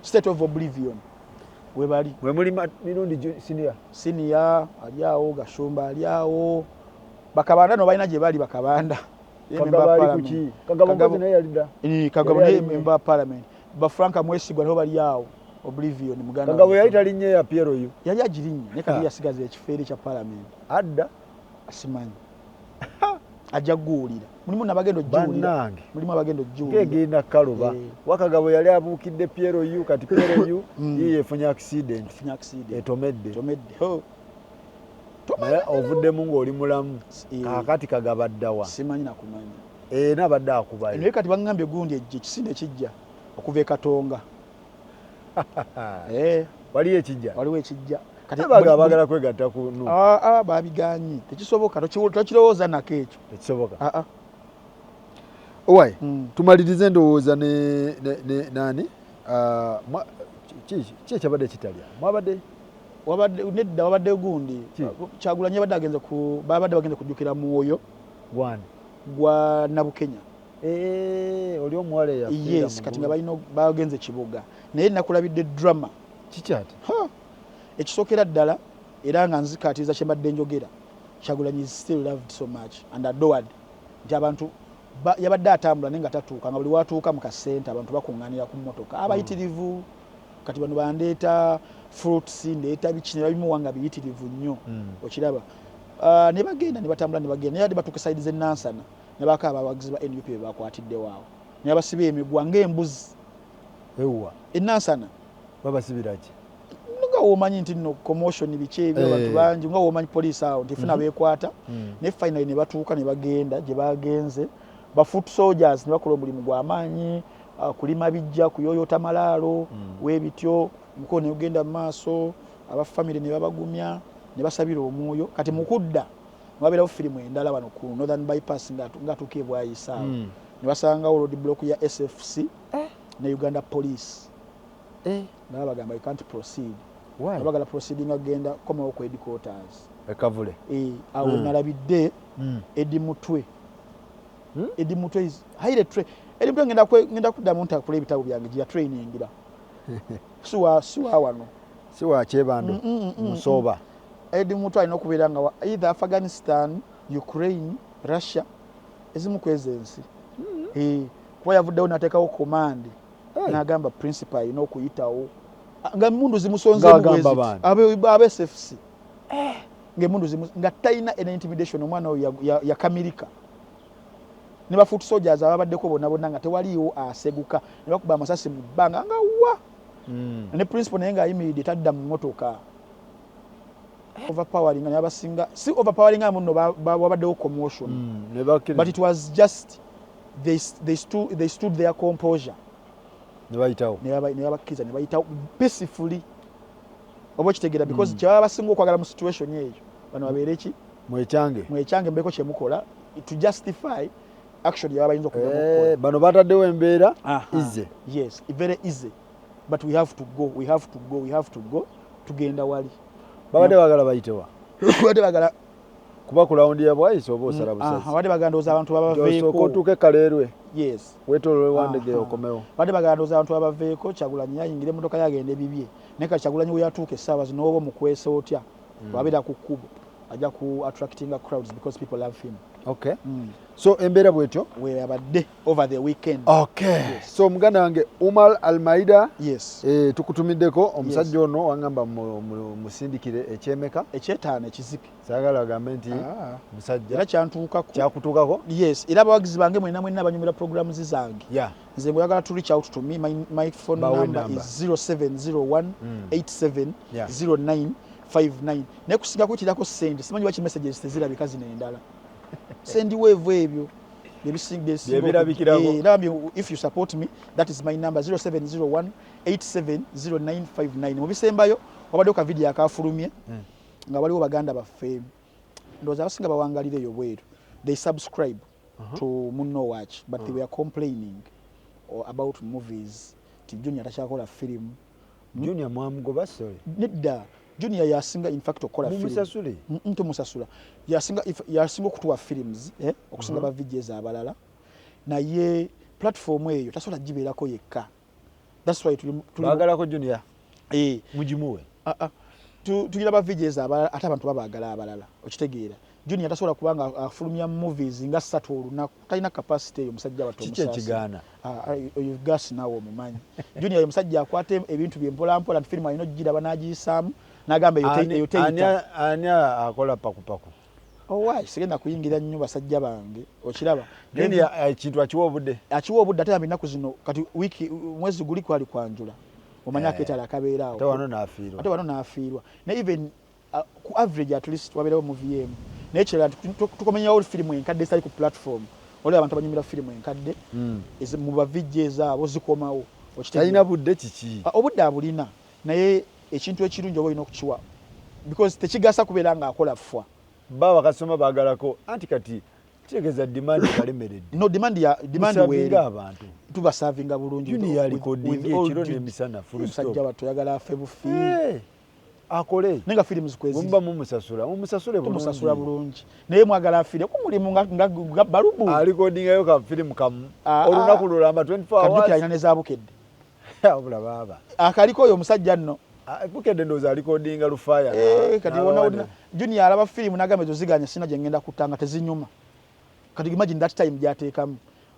State of oblivion. We bali. We muli mirundi senior. Senior ali awo, Gashumba ali awo. Bakabanda no balina gye bali bakabanda. Kagabo ali kuki? Kagabo Mpozi naye yalidda. Kagabo naye member of parliament. Ba Frank Mwesigwa nabo bali awo. Oblivion muganda. Kagabo yali talinnya ya Piero yu. Yali agirinnya naye kati yasigaza ekifeere kya parliament. Adda asimanyi. Ajja guwulira. Mulimu n'abagenda ojjuwulira. Bannange. Mulimu abagenda ojjuwulira. Ng'egenda kaluba. Wakagabo yali abuukidde Piero yu, kati Piero yu ye yefunye accident. Efunye accident. Etomedde. Etomedde. Ho. Naye ovuddemu ng'oli mulamu. Kaakati Kagabo adda wa? Simanyi na kumanya. N'abadde akubayo. Naye kati baŋŋambye gundi ejje ekisinde kijja okuva e Katonga. Waliyo ekijja? Waliwo ekijja. Kati baagala kwegatta ku NUP. Babigaanye. Tekisoboka, tokirowooza nako ekyo. Tekisoboka. Owai, tumalirize ndowooza ne nani? Ki ekyabadde kitalya? Mwabadde? Wabadde nedda, wabadde gundi. Kyagulanyi yabadde agenze ku, babadde bagenze kujjukira mwoyo. Gwani? Gwa Nabukenya. Oli omuwala eyafiira. Yes, kati nga balina bagenze Kibuga. Naye nakulabidde drama. Kiki ate? Ha! Ekisookera ddala era nga nzikaatiriza kye mbadde njogera. Kyagulanyi is still loved so much and adored. Nti abantu yabadde atambula naye nga tatuuka, nga buli watuuka mu kasente abantu bakuŋŋaanira ku mmotoka. Abayitirivu. Kati bano bandeeta fruits, ndeeta biki ne babimuwa nga biyitirivu nnyo. Okiraba. Ne bagenda ne batambula ne bagenda. Naye ate batuuka side z'e Nansana ne baako abawagizi ba NUP be bakwatiddewo awo. Ne babasiba emiguwa ng'embuzi. Ewwa. E Nansana. Babasibira ki? Nga w'omanyi nti nno commotion biki ebyo, abantu bangi, nga w'omanyi poliisi awo nti funa beekwata. Ne finally ne batuuka ne bagenda gye bagenze. Ba foot soldiers ne bakola omulimu gw'amaanyi, kulima bijja, kuyooyoota malaalo, weebityo, omukono ne gugenda mu maaso, aba family ne babagumya, ne basabira omwoyo. Kati mu kudda, ne wabeerawo firimu endala wano ku Northern Bypass ng'atuuka e Bwayiise awo. Ne basangawo road block ya SFC ne Uganda Police. Nabo bagamba you can't proceed. Why? Abagala proceeding agenda komawo ku headquarters. Ekavule. Awo nalabidde Eddie Mutwe. Eddie Mutwe is highly trained. Eddie Mutwe ngenda kuddamu ntakula ebitabo byange gye yatrainingira. Siwa wano. Si wa Kyebando, Musooba. Eddie Mutwe alina okubeera nga either Afghanistan, Ukraine, Russia, ezimu ku ezo ensi. Kuba yavuddewo n'ateekawo command. N'agamba principal alina okuyitawo. Nga emmundu zimusonzeemu Ng'agamba bwe ziti. baani? Abe SFC. Ng'emmundu nga talina any intimidation, omwana oyo yakamirika. Ne ba foot soldiers ababaddeko bonna bonna nga tewaliiwo aseguka. Ne bakuba amasasi mu bbanga nga wa. Ne principal naye ng'ayimiridde tadda mu mmotoka. Overpowering nga n'abasinga, si overpowering nga muno wabaddewo commotion. Ne bakkiriza. But it was just they stood their composure. Ne bayitawo. Ne babakkiriza ne bayitawo peacefully, oba okitegeera, because kyebaba basinga okwagala mu situation eyo, bano babeere ki? Mwekyange. Mwekyange, mbeko kyemukola to justify action yaba bayinza okuddamu okukola. Eh, bano bataddewo embeera easy. Yes, very easy, but we have to go, we have to go, we have to go. Tugenda wali. Babadde baagala bayitewa? Babadde bagala Kuba ku round ya Bwayise oba osala busazi. Babadde bagala, ndowooza abantu osooka babaveeko. Otuuke Kaleerwe, weetoolole Wandege, okomewo. Badde bagala, ndowooza abantu babaveeko, Kyagulanyi yayingira emmotoka, yagenda ebibye. Naye kati Kyagulanyi we yatuuka essaawa zino, oba omukwese otya, wabeera ku kkubo ajja ku attractinga crowds because people love him. Okay, so embeera bwetyo. Weyabadde over the weekend. Okay, so muganda wange Umar Almaida, eh, tukutumiddeko omusajja ono, wangamba musindikire ekyemeka. Ekyetaano ekizike. Saagala agambe nti Ah. musajja. Era kyantuukako. Kyakutuukako. Yes, era abawagizi bange mwena mwena abanyumira programs zange, nze bweyagala to reach out to me, my phone Bawe number number. is 0701 87 0959. Naye kusinga kuyitirako sente, simanyi lwaki messages tezirabika zino endala. Sendwave ebyo Byebirabikirako. Era if you support me, that is my number, 0701 870959. Mu bisembayo, wabaddewo ka video akafulumye nga waliwo baganda baffe, ndowooza abasinga bawangalira eyo bweru, they subscribe to Munno Watch, but they were complaining about movies, ti Junior takyakola firimu. Junior mwamugoba? Sorry. Nedda, Junior yasinga in fact okukola film. Mumusasule. Tumusasula. Yasinga okutuwa films, eh, okusinga ba VJs abalala, naye platform eyo tasobola gibeerako yekka. That's why tuli Baagalako Junior. Eh, Mugimuwe. Ah, ah. Tulina ba VJs abalala, ate abantu babaagala abalala, okitegeera? Junior tasobola kubanga afulumya movies nga 3 olunaku, talina capacity eyo omusajja wattu. Kiki ekigaana? Oyo gasi naawe omumanyi. Junior oyo musajja akwata ebintu bye mpola mpola, nti firimu alina ogiraba n'agiyisaamu n'agamba eyo eyo teyita. Ani akola pakupaku? Owai, sigenda kuyingira nnyo basajja bange, okiraba? Junior ekintu akiwa obudde. Akiwa obudde, ate ennaku zino kati wiiki, mwezi guli kwali kwanjula, omanyi, akeetala akabeera awo. Ate wano n'afiirwa. Ate wano n'afiirwa. Naye even ku average at least wabeerawo movie emu. Naye kirala nti tukomenyawo firimu enkadde ezitali ku platform. Waliwo abantu abanyumira firimu enkadde mu ba VJ ezaabo zikomawo. Okitegeera? Talina budde kiki? Ah, obudde abulina, naye ekintu ekirungi oba olina okukiwa, because tekigasa kubeera ng'akola fwa. Ba bakasoma baagalako, anti kati kitegeeza demand kalemeredde. No, demand ya demand Musavinga weeri. Abantu. Tubasavinga bulungi. Junior alikodinga With all ekiro n'emisana, full Omusajja stop. wattu oyagala afe bufi. Eh, akole. Naye nga firimu zikweziri. Muba mumusasula, mumusasule. Tumusasula bulungi, naye mwagala afiire ku mulimu nga balubu. Alikodingayo ka firimu kamu Ah, olunaku ah. lulamba, 24 Kajjukira hours. alina nezabukedde. Abula baaba. Akaliko oyo omusajja nno. Ah, Bukedde ndowooza alikodinga lufaaya. Eh, kati wonna wonna Junior alaba firimu n'agamba ezo ziganya, sina gye ngenda kutta nga tezinyuma. Kati imagine that time gy'ateekamu.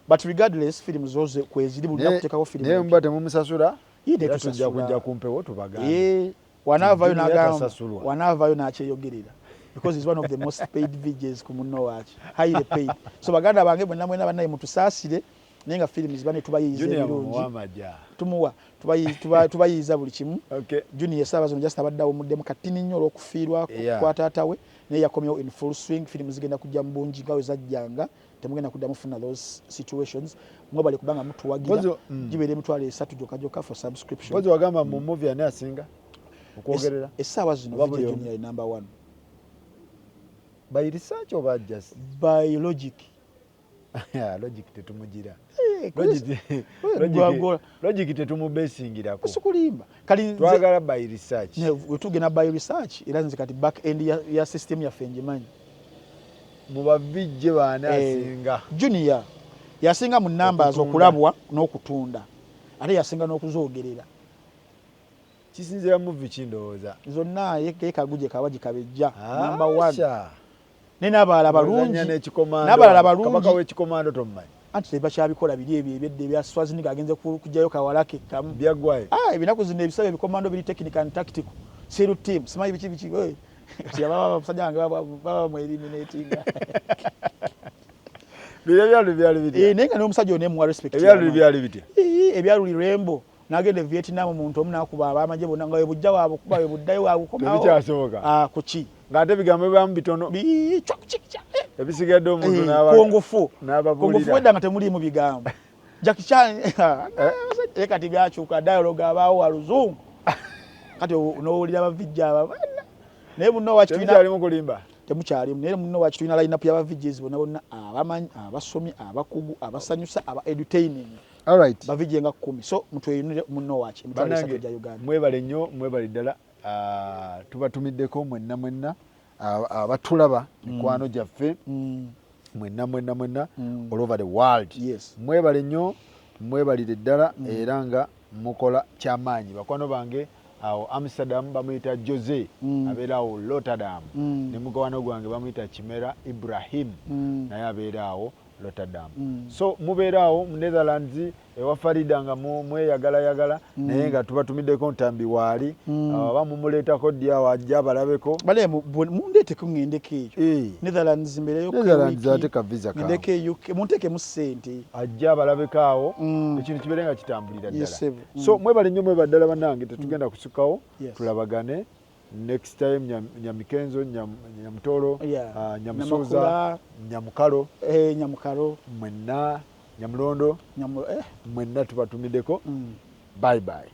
But regardless, firimu zo kweziri, buli lunaku kuteekako firimu Naye empya. muba temumusasula, Ye era tujja tetusasula. kujja kumpewo tubagambe. Eh, wanaavayo Junior n'agamba, tasasulwa. wanaavayo n'akyeyogerera, because he's one of the most paid VJs ku Munno Waaki, highly paid. So baganda bange mwenna mwena, bannaye mutusaasire, naye nga firimu ziba ne tubayiiza Junior ebirungi. mumuwe amajja. Tumuwa, tubayiiza buli kimu. Okay. Junior essaawa zino just abadde awumuddemu katini nnyo olw'okufiirwa kwa taata we, naye yakomyewo in full swing. Firimu zigenda kujja mu bungi nga we zajjanga, temugenda kuddamu funa those situations. Mwebale kubanga mutuwagira. Gibeera 30,000 gyokka gyokka for subscription. Mpozi wagamba mu movie ani asinga okwogerera? Essaawa zino Oba VJ buli omu? Junior number one. By research oba just By logic. Logic tetumugira. Eh, Logic tetumubesingirako. Sikulimba, kali Twagala by research. Wetugenda by research, era nze kati back end ya system yaffe ngimanyi. Mu ba VJ baani Eh, asinga? Junior yasinga mu numbers, Okutunda. okulabwa n'okutunda, ate yasinga n'okuzoogerera. Kisinzira movie kindowooza. Zonna ye kaguje kawa gikabejja number one. Asha. Ne n'abalala balungi. Ozannya n'ekikomando. N'abalala balungi. Kabaka w'ekikomando tomumanyi? Anti tebakyabikola biri ebyo ebyedda ebya Schwarzenegger agenze kugyayo kawalake kamu. Byaggwayo. Ah, ebinaku zino ebisabo ebikomando biri technical and tactical, SEAL team, simanyi biki biki. Eh, kati ababa abasajja bange baba mueliminatinga. Biri ebyaluli byali bitya? Eh, naye nga n'omusajja ono emuwa respect. Ebyaluli y'amaanyi. byali bitya? Ii, ebyaluli Rambo n'agenda e Vietnam, omuntu omu n'akuba abamagye bonna nga webujja waabwe kuba webuddayo wabukomawo. Tebikyasoboka. Ah, kuki? Ng'ate ebigambo bibamu bitono. Bii, chwa, chi, cha, eh. Ebisigadde omuntu Eh, kongofu n'ababuulira. Kongofu wedda nga temuliimu bigambo. Jackie Chan eh, kati byakyuka, dialogue abaawo wa luzungu, kati n'owulira ba VJ aba, naye muno waki tulina Temukyalimu kulimba. Temukyalimu, naye muno waki tulina line up y'aba VJs bonna bonna abamanyi, abasomi, abakugu, abasanyusa, aba edutaining. Alright. Ba VJ nga 10, so mutweyunire muno waki 30,000 Bannange, gya Uganda. Mwebale nnyo, mwebale ddala. Ah, tubatumiddeko mwenna mwenna abatulaba, mikwano gyaffe mwenna mwenna mwenna all over the world. Mwebale nnyo, mwebalire ddala, era nga mukola kyamaanyi, bakwano bange. Awo Amsterdam bamuyita Jose, abeera awo Rotterdam. Ne mukwano gwange bamuyita Kimera Ibrahim, naye abeera awo Rotterdam. So mubeera awo mu Netherlands ewa Farida nga mweyagalayagala, naye nga tubatumiddeko Ntambi waali. Aba mumuleetako ddi awo ajja abalabeko? Bale mundeeteko ŋŋendeko eyo. Netherlands mbeereyo. Netherlands ate ka visa kaabwe. Ŋŋendeko e UK, munteekemu ssente. Ajja abalabeko awo, ekintu kibeere nga kitambulira ddala. Yes, sir. So mwebale nnyo, mwebale ddala bannange, tetugenda kusukawo. Tulabagane next time. Nyamikenzo, Nyamutolo, Nyamusuuza, Namakula. Nyamukalo. Eh, Nyamukalo. Mwenna, Nyamulondo, mwenna tubatumiddeko. Bye bye.